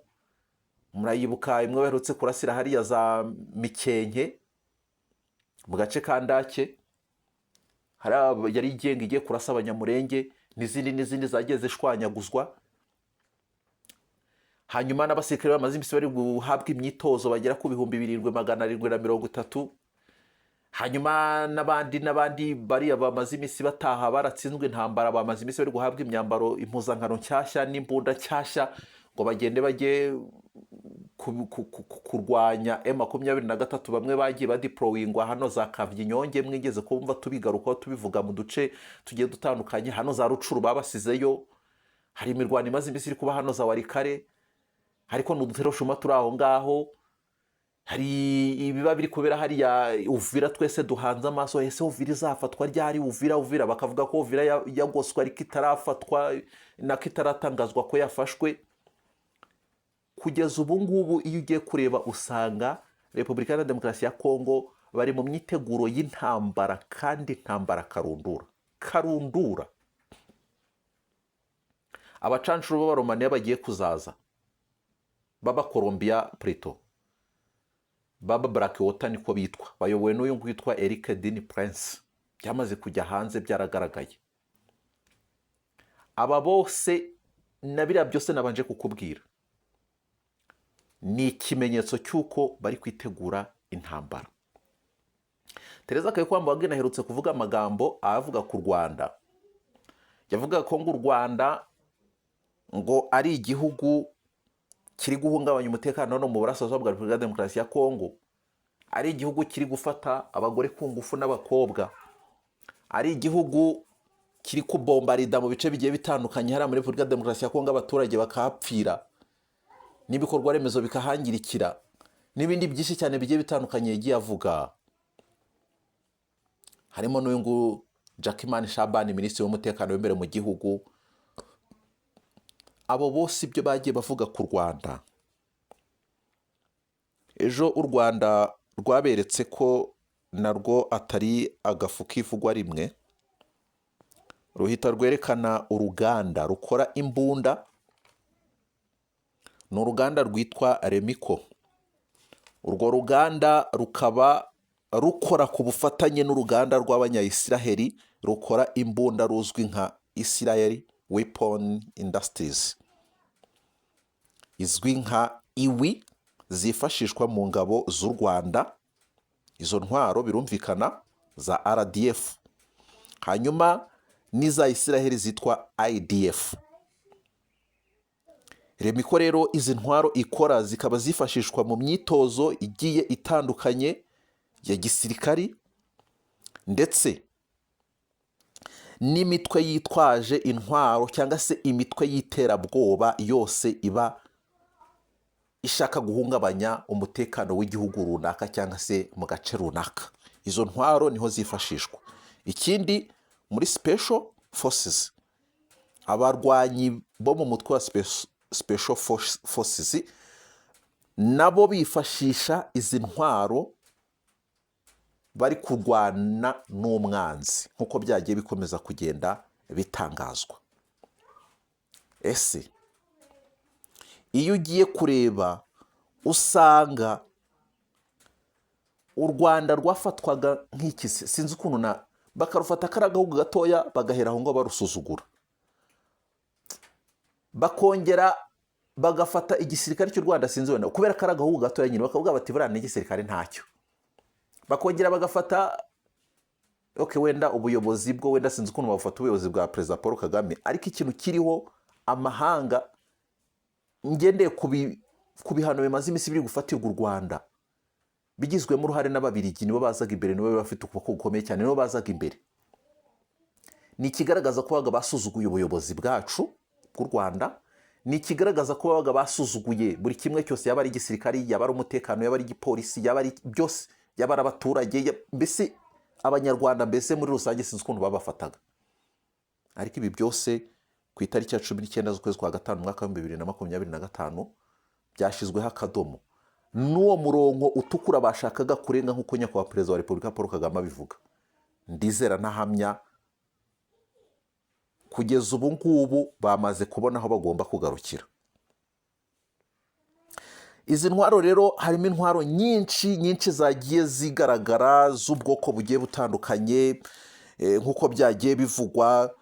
S1: murayibuka imwe baherutse kurasira hariya za Mikenke mu gace ka Ndake, hariya yari igenga igiye kurasa Abanyamurenge, n'izindi n'izindi zagiye zishwanyaguzwa. Hanyuma n'abasirikare bamaze iminsi bari guhabwa imyitozo bagera ku 7730. Hanyuma n'abandi n'abandi bariya bamaze iminsi bataha baratsinzwe intambara, bamaze iminsi bari guhabwa imyambaro, impuzankano nshyashya n'imbunda nshyashya ngo bagende bajye kurwanya M23. Bamwe bagiye badeployingwa hano za Kavinyonge, mwigeze kumva tubigarukaho, tubivuga mu duce tugiye dutandukanye. Hano za Rucuru babasizeyo. Hari imirwano imaze iminsi iri kuba hano za Warikare, ariko ni uduteroshuma turi aho ngaho. Hari ibiba biri kubera hariya Uvira twese duhanze amaso. Ese Uvira izafatwa ryari? Uvira, Uvira, bakavuga ko Uvira yagoswe ariko itarafatwa, nako itaratangazwa ko yafashwe. Kugeza ubu ngubu iyo ugiye kureba usanga Repubulika ya Demokarasi ya Kongo bari mu myiteguro y'intambara, kandi intambara karundura karundura. Abacanshuro b'Abaromaniya bagiye kuzaza, b'Abakolombiya plutôt, baba Blackwater niko bitwa, bayobowe n'uyu nguyu witwa Eric Dini Prince. Byamaze kujya hanze, byaragaragaye. Aba bose na biriya byose nabanje kukubwira ni ikimenyetso cy'uko bari kwitegura intambara. Tereza Kayikwamba Wagner aherutse kuvuga amagambo avuga ku Rwanda. Yavuga ko ngo u Rwanda ngo ari igihugu kiri guhungabanya umutekano hano mu burasirazuba bwa Repubulika ya Demokarasi ya Kongo, ari igihugu kiri gufata abagore ku ngufu n'abakobwa, ari igihugu kiri kubombarida mu bice bigiye bitandukanye hariya muri Repubulika ya Demokarasi ya Kongo, abaturage bakahapfira n'ibikorwa remezo bikahangirikira, n'ibindi byinshi cyane bigiye bitandukanye yagiye avuga. Harimo n'uyu nguyu Jackman Shabani, minisitiri w'umutekano w'imbere mu gihugu. Abo bose ibyo bagiye bavuga ku Rwanda, Ejo u Rwanda rwaberetse ko narwo atari agafu k'ivugwa rimwe, ruhita rwerekana uruganda rukora imbunda. Ni uruganda rwitwa Remiko. Urwo ruganda rukaba rukora ku bufatanye n'uruganda rw'Abanyayisiraheli rukora imbunda ruzwi nka Israel Weapon Industries, izwi nka IWI, zifashishwa mu ngabo z'u Rwanda. Izo ntwaro birumvikana za RDF, hanyuma n'iza Isiraheli zitwa IDF. Remiko rero, izi ntwaro ikora zikaba zifashishwa mu myitozo igiye itandukanye ya gisirikari, ndetse n'imitwe yitwaje intwaro cyangwa se imitwe y'iterabwoba yose iba ishaka guhungabanya umutekano w'igihugu runaka cyangwa se mu gace runaka, izo ntwaro niho zifashishwa. Ikindi, muri special forces, abarwanyi bo mu mutwe wa special forces nabo bifashisha izi ntwaro bari kurwana n'umwanzi, nk'uko byagiye bikomeza kugenda bitangazwa. Ese iyo ugiye kureba usanga u Rwanda rwafatwaga nk'iki se? Sinzi ukuntu na bakarufata kari agahugu gatoya, bagahera aho ngaho barusuzugura, bakongera bagafata igisirikare cy'u Rwanda, sinzi wenda kubera ko ari agahugu gatoya nyine, bakavuga bati buriya n'igisirikare ntacyo. Bakongera bagafata, okay, wenda ubuyobozi bwo, wenda sinzi ukuntu bafata ubuyobozi bwa Perezida Paul Kagame, ariko ikintu kiriho, amahanga, ngendeye ku bihano bimaze iminsi biri gufatirwa u Rwanda bigizwemo uruhare n'Ababirigi, nibo bazaga imbere, nibo bafite ukuboko gukomeye cyane, nibo bazaga imbere. Ni ikigaragaza ko babaga basuzuguye ubuyobozi bwacu bw'u Rwanda, ni ikigaragaza ko babaga basuzuguye buri kimwe cyose, yaba ari igisirikari, yaba ari umutekano, yaba ari igipolisi, yaba ari byose, yaba ari abaturage, mbese Abanyarwanda mbese muri rusange, sinzi ukuntu babafataga. Ariko ibi byose, ku itariki ya 19 z'ukwezi kwa gatanu, umwaka wa 2025, byashyizweho akadomo n'uwo murongo utukura bashakaga kurenga, nk'uko Nyakubahwa Perezida wa Repubulika Paul Kagame abivuga. Ndizera ntahamya, kugeza ubu ngubu bamaze kubona aho bagomba kugarukira. Izi ntwaro rero, harimo intwaro nyinshi nyinshi zagiye zigaragara z'ubwoko bugiye butandukanye, nk'uko byagiye bivugwa.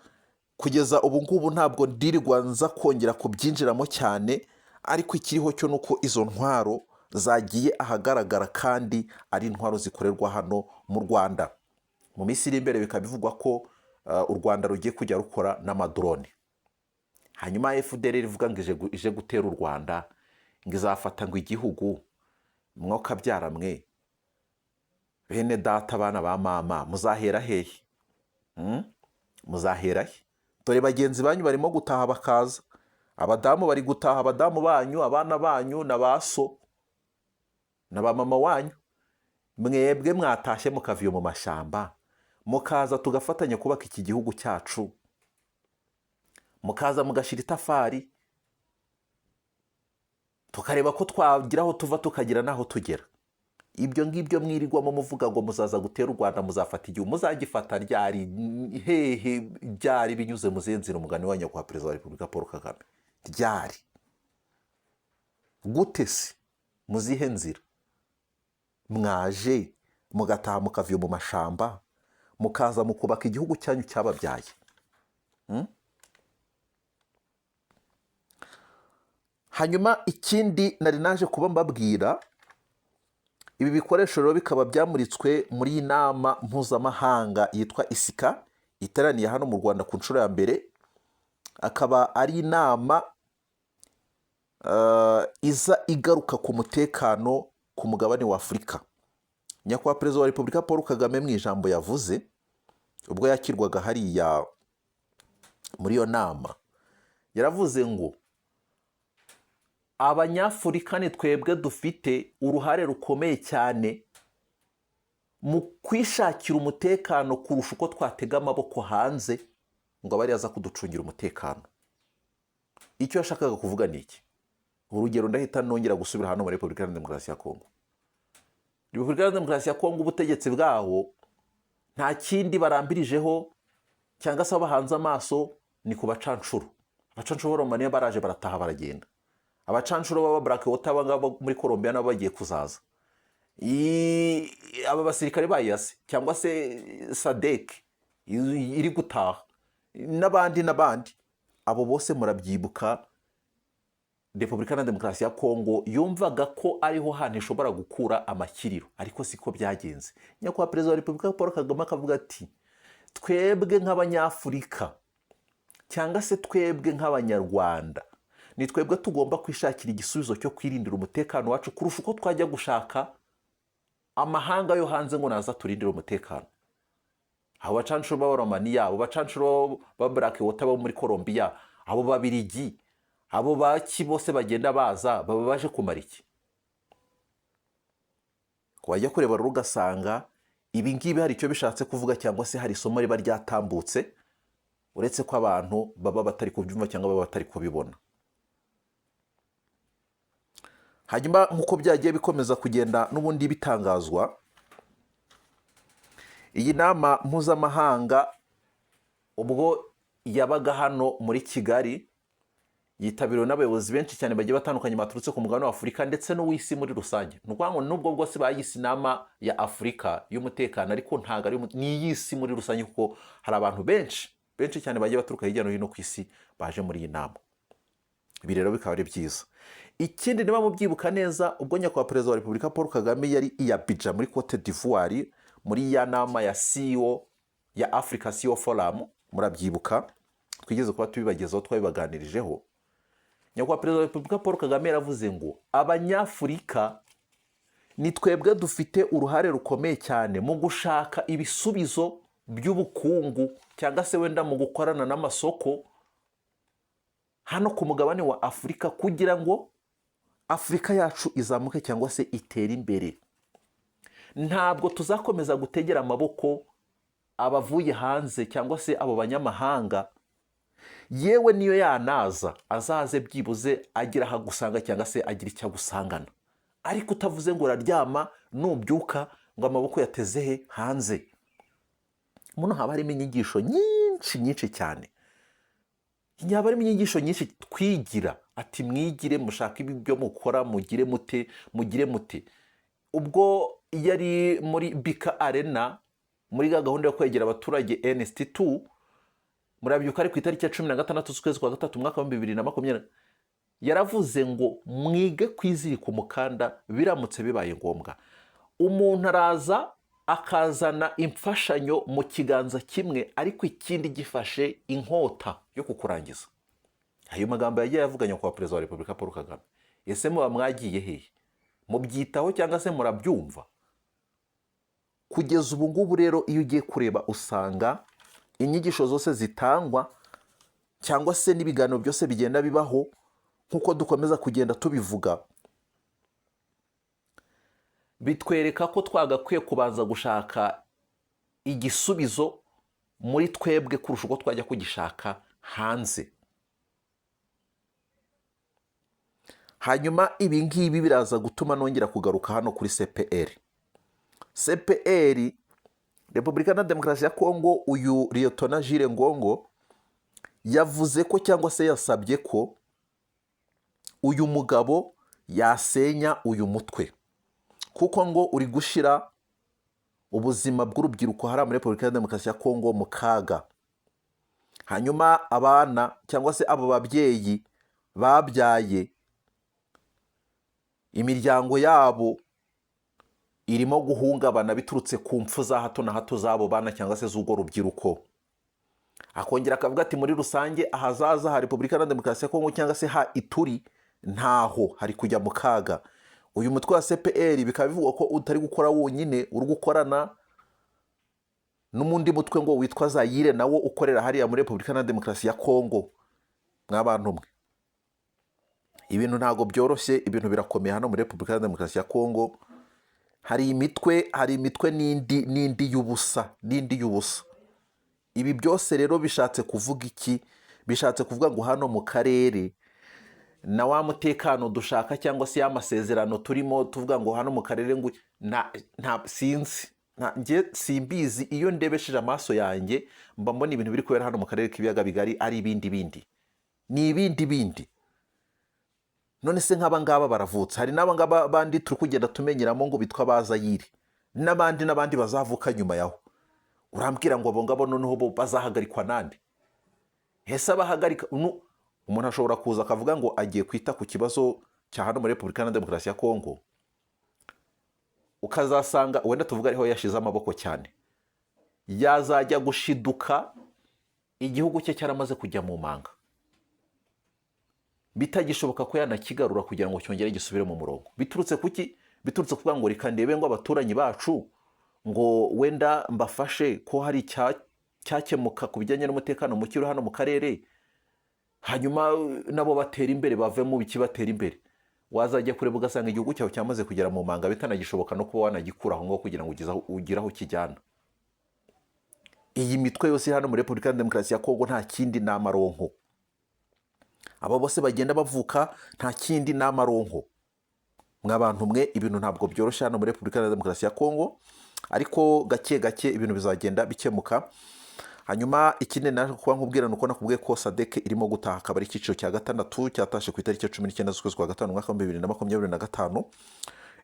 S1: Kugeza ubu ngubu ntabwo ndirirwa nza kongera kubyinjiramo cyane, ariko ikiriho cyo ni uko izo ntwaro zagiye ahagaragara kandi ari intwaro zikorerwa hano mu Rwanda. Mu minsi iri imbere bikaba bivugwa ko u Rwanda rugiye kujya rukora n'amadrone. Hanyuma FDLR ivuga ngo ije gutera u Rwanda, ngo izafata ngo igihugu. Mwokabyara mwe, bene data, abana ba mama, muzahera hehe? Muzahera he? Dore bagenzi banyu barimo gutaha bakaza, abadamu bari gutaha, abadamu banyu, abana banyu na ba so na ba mama wanyu. Mwebwe mwatashye mukava iyo mu mashyamba, mukaza tugafatanya kubaka iki gihugu cyacu, mukaza mugashyira itafari, tukareba ko twagira aho tuva tukagira n'aho tugera. Ibyo ngibyo mwirirwamo muvuga ngo muzaza gutera u Rwanda, muzafata igihugu, muzagifata ryari, hehe, ryari, binyuze mu zihe nzira? Umugani wa Nyakubahwa Perezida wa Repubulika Paul Kagame, ryari, gute se, mu zihe nzira? Mwaje mugataha, mukava iyo mu mashamba, mukaza mukubaka igihugu cyanyu cyababyaye? Hanyuma ikindi nari naje kuba mbabwira, ibi bikoresho rero bikaba byamuritswe muri iyi nama mpuzamahanga yitwa ISIKA, iteraniye hano mu Rwanda ku nshuro ya mbere. Akaba ari inama iza igaruka ku mutekano ku mugabane wa Afurika. Nyakubahwa Perezida wa Repubulika Paul Kagame, mu ijambo yavuze ubwo yakirwaga hariya muri iyo nama, yaravuze ngo Abanyafurika ni twebwe dufite uruhare rukomeye cyane mu kwishakira umutekano kurusha uko twatega amaboko hanze ngo abe ariyo aza kuducungira umutekano. Icyo yashakaga kuvuga ni iki? Urugero, ndahita nongera gusubira hano muri Repubulika Iharanira Demokarasi ya Kongo. Repubulika ya Demokarasi ya Kongo, ubutegetsi bwaho nta kindi barambirijeho cyangwa se aho bahanze amaso ni ku bacanshuro. Abacanshuro b'Abaromaniya baraje, barataha, baragenda. Abacanshuro b'aba Black Water, aba ngaba muri Colombia, nabo bagiye kuzaza. Aba basirikare ba EAC cyangwa se SADC iri gutaha, n'abandi n'abandi, abo bose murabyibuka. Repubulika na Demokarasi ya Kongo yumvaga ko ariho hantu ishobora gukura amakiriro, ariko siko byagenze. Nyakubahwa Perezida wa Repubulika Paul Kagame akavuga ati: "Twebwe nk'Abanyafurika cyangwa se twebwe nk'Abanyarwanda, ni twebwe tugomba kwishakira igisubizo cyo kwirindira umutekano wacu kurusha uko twajya gushaka amahanga yo hanze ngo naza turindire umutekano." Abo bacanshuro b'Abaromaniya, abo bacanshuro ba Black Water bo muri Colombia, abo Babirigi, abo baki bose bagenda baza, baba baje kumara iki? Wajya kureba rero ugasanga ibi ngibi hari icyo bishatse kuvuga cyangwa se hari isomo riba ryatambutse, uretse ko abantu baba batari kubyumva cyangwa baba batari kubibona. Hanyuma nk'uko byagiye bikomeza kugenda n'ubundi bitangazwa, iyi nama mpuzamahanga ubwo yabaga hano muri Kigali yitabiriwe n'abayobozi benshi cyane bagiye batandukanye baturutse ku mugabane wa Afurika ndetse n'uw'isi muri rusange. Ni ukuvuga ngo nubwo bwose bayise inama ya Afurika y'umutekano, ariko ntabwo ari ni iy'isi muri rusange, kuko hari abantu benshi benshi cyane bagiye baturuka hirya no hino ku isi baje muri iyi nama. Ibi rero bikaba ari byiza. Ikindi, niba mubyibuka neza, ubwo Nyakubahwa Perezida wa Repubulika Paul Kagame yari i Abidjan muri Cote d'Ivoire muri ya nama ya CEO ya Africa CEO Forum, murabyibuka, twigeze kuba tubibagezaho, twabibaganirijeho, Nyakubahwa Perezida wa Repubulika Paul Kagame yaravuze ngo Abanyafurika ni twebwe dufite uruhare rukomeye cyane mu gushaka ibisubizo by'ubukungu cyangwa se wenda mu gukorana n'amasoko hano ku mugabane wa Afurika, kugira ngo Afurika yacu izamuke cyangwa se itere imbere. Ntabwo tuzakomeza gutegera amaboko abavuye hanze cyangwa se abo banyamahanga. Yewe, niyo yanaza, azaze byibuze agira aho agusanga cyangwa se agira icyo agusangana, ariko utavuze ngo uraryama nubyuka ngo amaboko yateze he hanze. Muno haba harimo inyigisho nyinshi nyinshi cyane, haba harimo inyigisho nyinshi twigira. Ati: "Mwigire, mushake ibyo mukora, mugire mute, mugire mute." Ubwo yari muri BK Arena muri gahunda yo kwegera abaturage NST2, murabyuka, ari ku itariki ya 16 z'ukwezi kwa gatatu, umwaka wa 2020, yaravuze ngo mwige kwizirika umukanda biramutse bibaye ngombwa. Umuntu araza akazana imfashanyo mu kiganza kimwe, ariko ikindi gifashe inkota yo kukurangiza. Ayo magambo yagiye avuga Nyakubahwa Perezida wa Repubulika Paul Kagame. Ese muba mwagiye hehe? Mubyitaho cyangwa se murabyumva? Kugeza ubu ngubu rero, iyo ugiye kureba usanga inyigisho zose zitangwa cyangwa se n'ibiganiro byose bigenda bibaho, nk'uko dukomeza kugenda tubivuga, bitwereka ko twagakwiye kubanza gushaka igisubizo muri twebwe kurusha uko twajya kugishaka hanze. Hanyuma ibi ngibi biraza gutuma nongera kugaruka hano kuri CPR. CPR, Repubulika na Demokarasi ya Kongo, uyu Liyetona Jules Ngongo yavuze ko cyangwa se yasabye ko uyu mugabo yasenya uyu mutwe, kuko ngo uri gushyira ubuzima bw'urubyiruko hariya muri Repubulika ya Demokarasi ya Kongo mu kaga. Hanyuma abana cyangwa se abo babyeyi babyaye, imiryango yabo irimo guhungabana biturutse ku mpfu za hato na hato z'abo bana cyangwa se z'urwo rubyiruko. Akongera akavuga ati: "Muri rusange, ahazaza ha Repubulika ya Demokarasi ya Kongo cyangwa se ha Ituri ntaho hari kujya mu kaga." Uyu mutwe wa CPR bikaba bivugwa ko utari gukora wonyine, uri gukorana n'undi mutwe ngo witwa Zayire, nawo ukorera hariya muri Repubulika ya Demokarasi ya Kongo. Mw'abantu mwe, ibintu ntabwo byoroshye, ibintu birakomeye hano muri Repubulika ya Demokarasi ya Kongo. Hari imitwe n'indi n'indi y'ubusa n'indi y'ubusa. Ibi byose rero bishatse kuvuga iki? Bishatse kuvuga ngo hano mu karere Na wa mutekano dushaka cyangwa se ya masezerano turimo tuvuga ngo hano mu karere ngo nta sinzi, njye simbizi. Iyo ndebesheje amaso yanjye mba mbona ibintu biri kubera hano mu karere k'Ibiyaga Bigari ari ibindi bindi, ni ibindi bindi. None se nk'aba ngaba baravutse, hari n'aba ngaba bandi turi kugenda tumenyeramo ngo bitwa ba Zayire n'abandi n'abandi bazavuka nyuma yaho. Urambwira ngo abo ngabo noneho bo bazahagarikwa nande? Ese abahagarika umuntu ashobora kuza akavuga ngo agiye kwita ku kibazo cya hano muri Repubulika na Demokarasi ya Kongo, ukazasanga wenda tuvuga ariho yashize amaboko cyane, yazajya gushiduka igihugu cye cyaramaze kujya mu manga, bitagishoboka ko yanakigarura kugira ngo cyongere gisubire mu murongo. Biturutse kuki? Biturutse kuvuga ngo reka ndebe ngo abaturanyi bacu ngo wenda mbafashe ko hari cyakemuka ku bijyanye n'umutekano muke uri hano mu karere, hanyuma nabo batera imbere, bave mu biki, batera imbere. Wazajya kureba ugasanga igihugu cyawe cyamaze kugera mu manga, bitanagishoboka no kuba wanagikura aho ngaho kugira ngo ugire aho ukijyana. Iyi mitwe yose iri hano muri Repubulika ya Demokarasi ya Kongo nta kindi, ni amaronko. Abo bose bagenda bavuka nta kindi, ni amaronko. Mwa bantu mwe, ibintu ntabwo byoroshye hano muri Repubulika ya Demokarasi ya Kongo, ariko gake gake ibintu bizagenda bikemuka. Hanyuma ikindi naje kuba nkubwira ni uko nakubwiye ko SADC irimo gutaha, akaba ari icyiciro cya gatandatu cyatashe ku itariki ya 19 z'ukwezi kwa gatanu, umwaka wa 2025.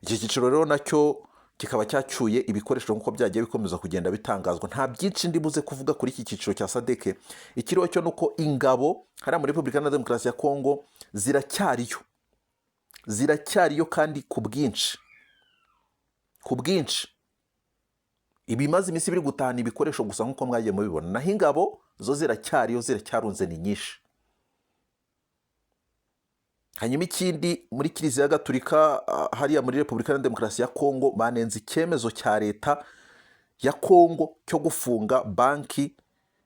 S1: Iki cyiciro rero nacyo kikaba cyacyuye ibikoresho nk'uko byagiye bikomeza kugenda bitangazwa. Nta byinshi ndi buze kuvuga kuri iki cyiciro cya SADC. Ikiriho cyo ni uko ingabo hariya muri Repubulika ya Demokarasi ya Kongo ziracyariyo, ziracyariyo kandi ku bwinshi, ku bwinshi. Ibimaze iminsi biri gutahana ibikoresho gusa nk'uko mwagiye mubibona, naho ingabo zo ziracyariyo, ziracyarunze, ni nyinshi. Hanyuma ikindi, muri Kiliziya Gatulika hariya muri Repubulika ya Demokarasi ya Kongo banenze icyemezo cya leta ya Kongo cyo gufunga banki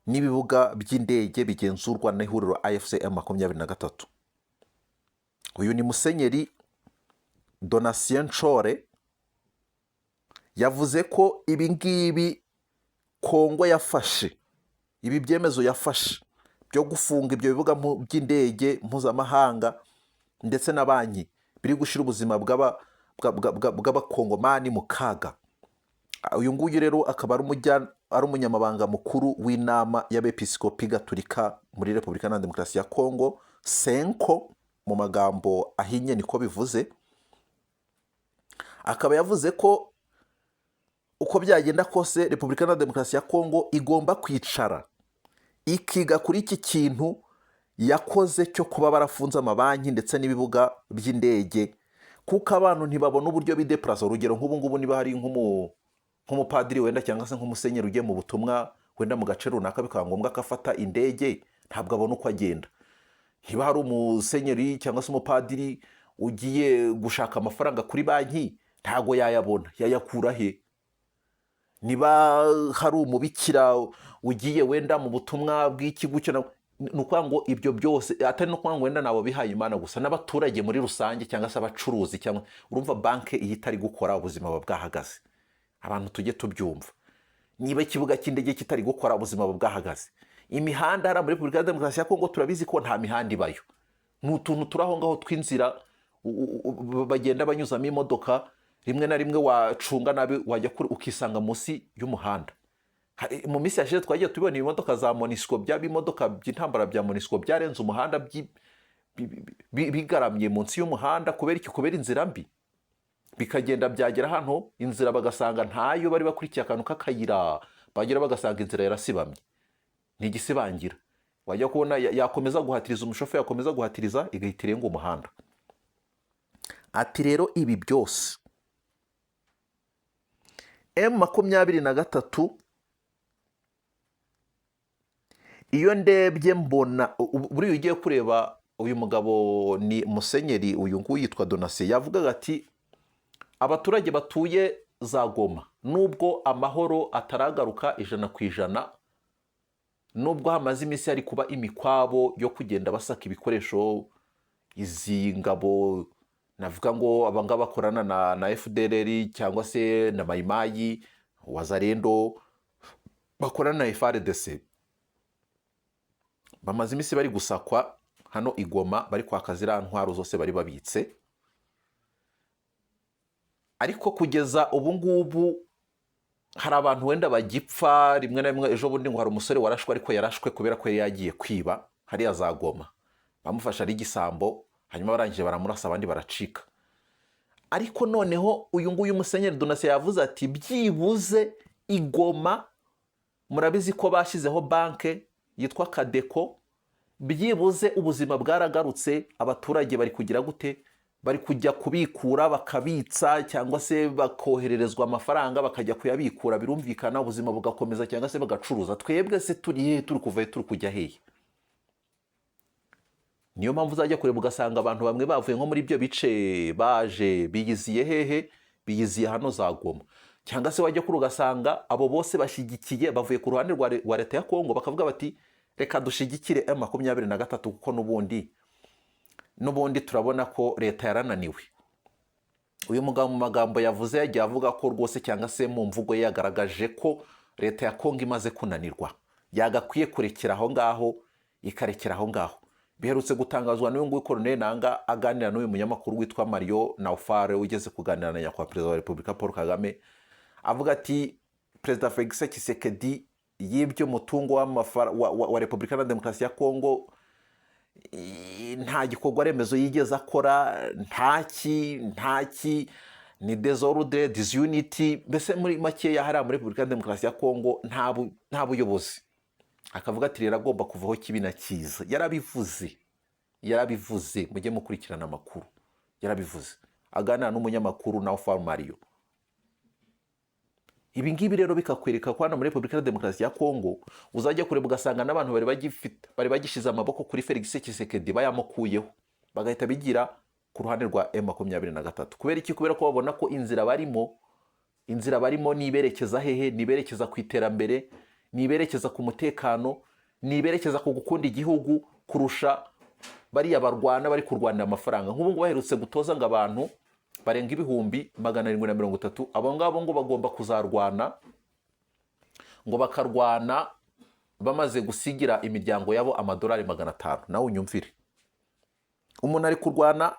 S1: n'ibibuga by'indege bigenzurwa n'ihuriro AFC M23. Uyu ni Musenyeri Donatien Nshole, yavuze ko ibi ngibi Kongo yafashe, ibi byemezo yafashe byo gufunga ibyo bibuga by'indege mpuzamahanga ndetse na banki, biri gushyira ubuzima bw'Abakongomani mu kaga. Uyu nguyu rero akaba ari umunyamabanga mukuru w'inama y'Abepiskopi Gatulika muri Repubulika na Demokarasi ya Kongo, CENCO mu magambo ahinnye niko bivuze. Akaba yavuze ko uko byagenda kose Repubulika na Demokarasi ya Kongo igomba kwicara ikiga kuri iki kintu yakoze cyo kuba barafunze amabanki ndetse n'ibibuga by'indege, kuko abantu ntibabona uburyo bidepurasa. Urugero nk'ubu ngubu, niba hari nk'umupadiri wenda cyangwa se nk'umusenyeri ugiye mu butumwa wenda mu gace runaka, bikaba ngombwa ko afata indege, ntabwo abona uko agenda. Niba hari umusenyeri cyangwa se umupadiri ugiye gushaka amafaranga kuri banki, ntabwo yayabona, yayakura he? Niba hari umubikira ugiye wenda mu butumwa bw'iki gutyo, ni ukuvuga ngo ibyo byose, atari no kuvuga ngo wenda nabo bihaye Imana gusa, n'abaturage muri rusange cyangwa se abacuruzi, cyangwa urumva banki iyo itari gukora ubuzima buba bwahagaze. Abantu tujye tubyumva. Niba ikibuga cy'indege kitari gukora, ubuzima buba bwahagaze. Imihanda hariya muri Repubulika ya Demokarasi ya Kongo turabizi ko nta mihanda ibayo, ni utuntu turi aho ngaho tw'inzira bagenda banyuzamo imodoka. Rimwe na rimwe wacunga nabi wajya kure ukisanga munsi y'umuhanda. Mu minsi yashize twagiye tubona ibimodoka za MONUSCO, bya bimodoka by'intambara bya MONUSCO byarenze umuhanda, bigaramye munsi y'umuhanda. Kubera iki? Kubera inzira mbi. Bikagenda byagera hano inzira bagasanga ntayo, bari bakurikiye akantu k'akayira, bagera bagasanga inzira yarasibamye, ni igisibangira. Wajya kubona yakomeza guhatiriza, umushoferi yakomeza guhatiriza, igahita irenga umuhanda. Ati rero ibi byose M23, iyo ndebye mbona buriya ugiye kureba uyu mugabo ni musenyeri, uyu nguyu yitwa Donatien, yavugaga ati abaturage batuye za Goma, nubwo amahoro ataragaruka 100%, nubwo hamaze iminsi hari kuba imikwabo yo kugenda basaka ibikoresho, izi ngabo navuga ngo abangaba bakorana na FDLR cyangwa se na Mayimayi, Wazalendo, bakorana na FARDC, bamaze iminsi bari gusakwa. Hano muri Repubulika ya Demokarasi ya Kongo, Hano i Goma bari kwaka ziriya ntwaro zose bari babitse. Ariko kugeza ubu ngubu hari abantu wenda bagipfa rimwe na rimwe. Ejo bundi ngo hari umusore warashwe, ariko yarashwe kubera ko yari yagiye kwiba hariya za Goma. Bamufashe ari igisambo, hanyuma barangije baramurasa, abandi baracika. Ariko noneho uyu nguyu Musenyeri Donatien yavuze ati: "Byibuze i Goma murabizi ko bashyizeho banke yitwa CADECO, byibuze ubuzima bwaragarutse. Abaturage bari kugira gute? Bari kujya kubikura bakabitsa, cyangwa se bakohererezwa amafaranga bakajya kuyabikura. Birumvikana, ubuzima bugakomeza, cyangwa se bagacuruza. Twebwe se turi hehe? Turi kuva he? Turi kujya hehe?" Niyo mpamvu uzajya kureba ugasanga abantu bamwe bavuye nko muri ibyo bice baje biyiziye hehe? Biyiziye hano za Goma. Cyangwa se wajya kure ugasanga abo bose bashyigikiye, bavuye ku ruhande rwa leta ya Kongo, bakavuga bati: "Reka dushyigikire M23, kuko n'ubundi turabona ko leta yarananiwe." Uyu mugabo mu magambo yavuze yagiye avuga ko rwose, cyangwa se mu mvugo ye yagaragaje ko leta ya Kongo imaze kunanirwa, yagakwiye kurekera aho ngaho, ikarekera aho ngaho. Biherutse gutangazwa n'uyu nguyu Corneille Nanga aganira n'uyu munyamakuru witwa Mario Naufare, ugeze kuganira na nyakubahwa Perezida wa Repubulika Paul Kagame, avuga ati: "Perezida Felix Tshisekedi yibye umutungo wa Repubulika na Demokarasi ya Kongo, nta gikorwa remezo yigeze akora, ntaki, ni désordre, disunity." Mbese muri makeya, hariya muri Repubulika ya Demokarasi ya Kongo nta buyobozi. Akavuga ati: "Rero agomba kuvaho kibi na cyiza." Yarabivuze, yarabivuze, mujye mukurikirana amakuru. Yarabivuze aganira n'umunyamakuru nawe Mario. Ibi ngibi rero bikakwereka ko hano muri Repubulika ya Demokarasi ya Kongo uzajya kureba ugasanga n'abantu bari bagifite, bari bagishyize amaboko kuri Felix Tshisekedi, bayamukuyeho, bagahita bigira ku ruhande rwa M23. Kubera iki? Kubera ko babona ko inzira barimo niberekeza hehe? Niberekeza ku iterambere, niberekeza ku mutekano, niberekeza ku gukunda igihugu kurusha bariya barwana bari kurwanira amafaranga. Nk'ubu ngubu baherutse gutoza ngo abantu barenga 730,000. Abo ngabo ngo bagomba kuzarwana, ngo bakarwana bamaze gusigira imiryango yabo amadolari 500. Nawe unyumvire, umuntu ari kurwana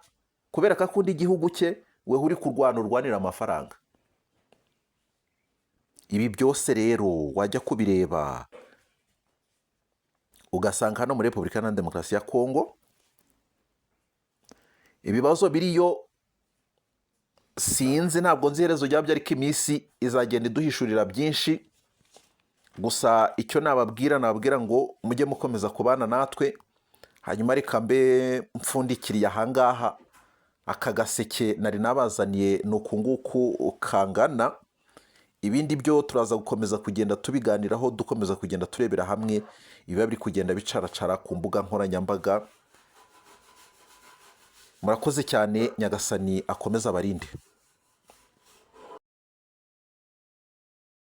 S1: kubera ko akunda igihugu cye, weho uri kurwana urwanira amafaranga. Ibi byose rero wajya kubireba ugasanga hano muri Repubulika Iharanira Demokarasi ya Kongo ibibazo biriyo sinzi, ntabwo nzi iherezo ryabyo, ariko iminsi izagenda iduhishurira byinshi. Gusa icyo nababwira ngo mujye mukomeza kubana natwe. Hanyuma reka mbe mfundikiriye ahangaha. Aka gaseke nari nabazaniye ni uku nguku kangana. Ibindi byo turaza gukomeza kugenda tubiganiraho, dukomeza kugenda turebera hamwe ibiba biri kugenda bicaracara ku mbuga nkoranyambaga. Murakoze cyane, Nyagasani akomeze abarinde.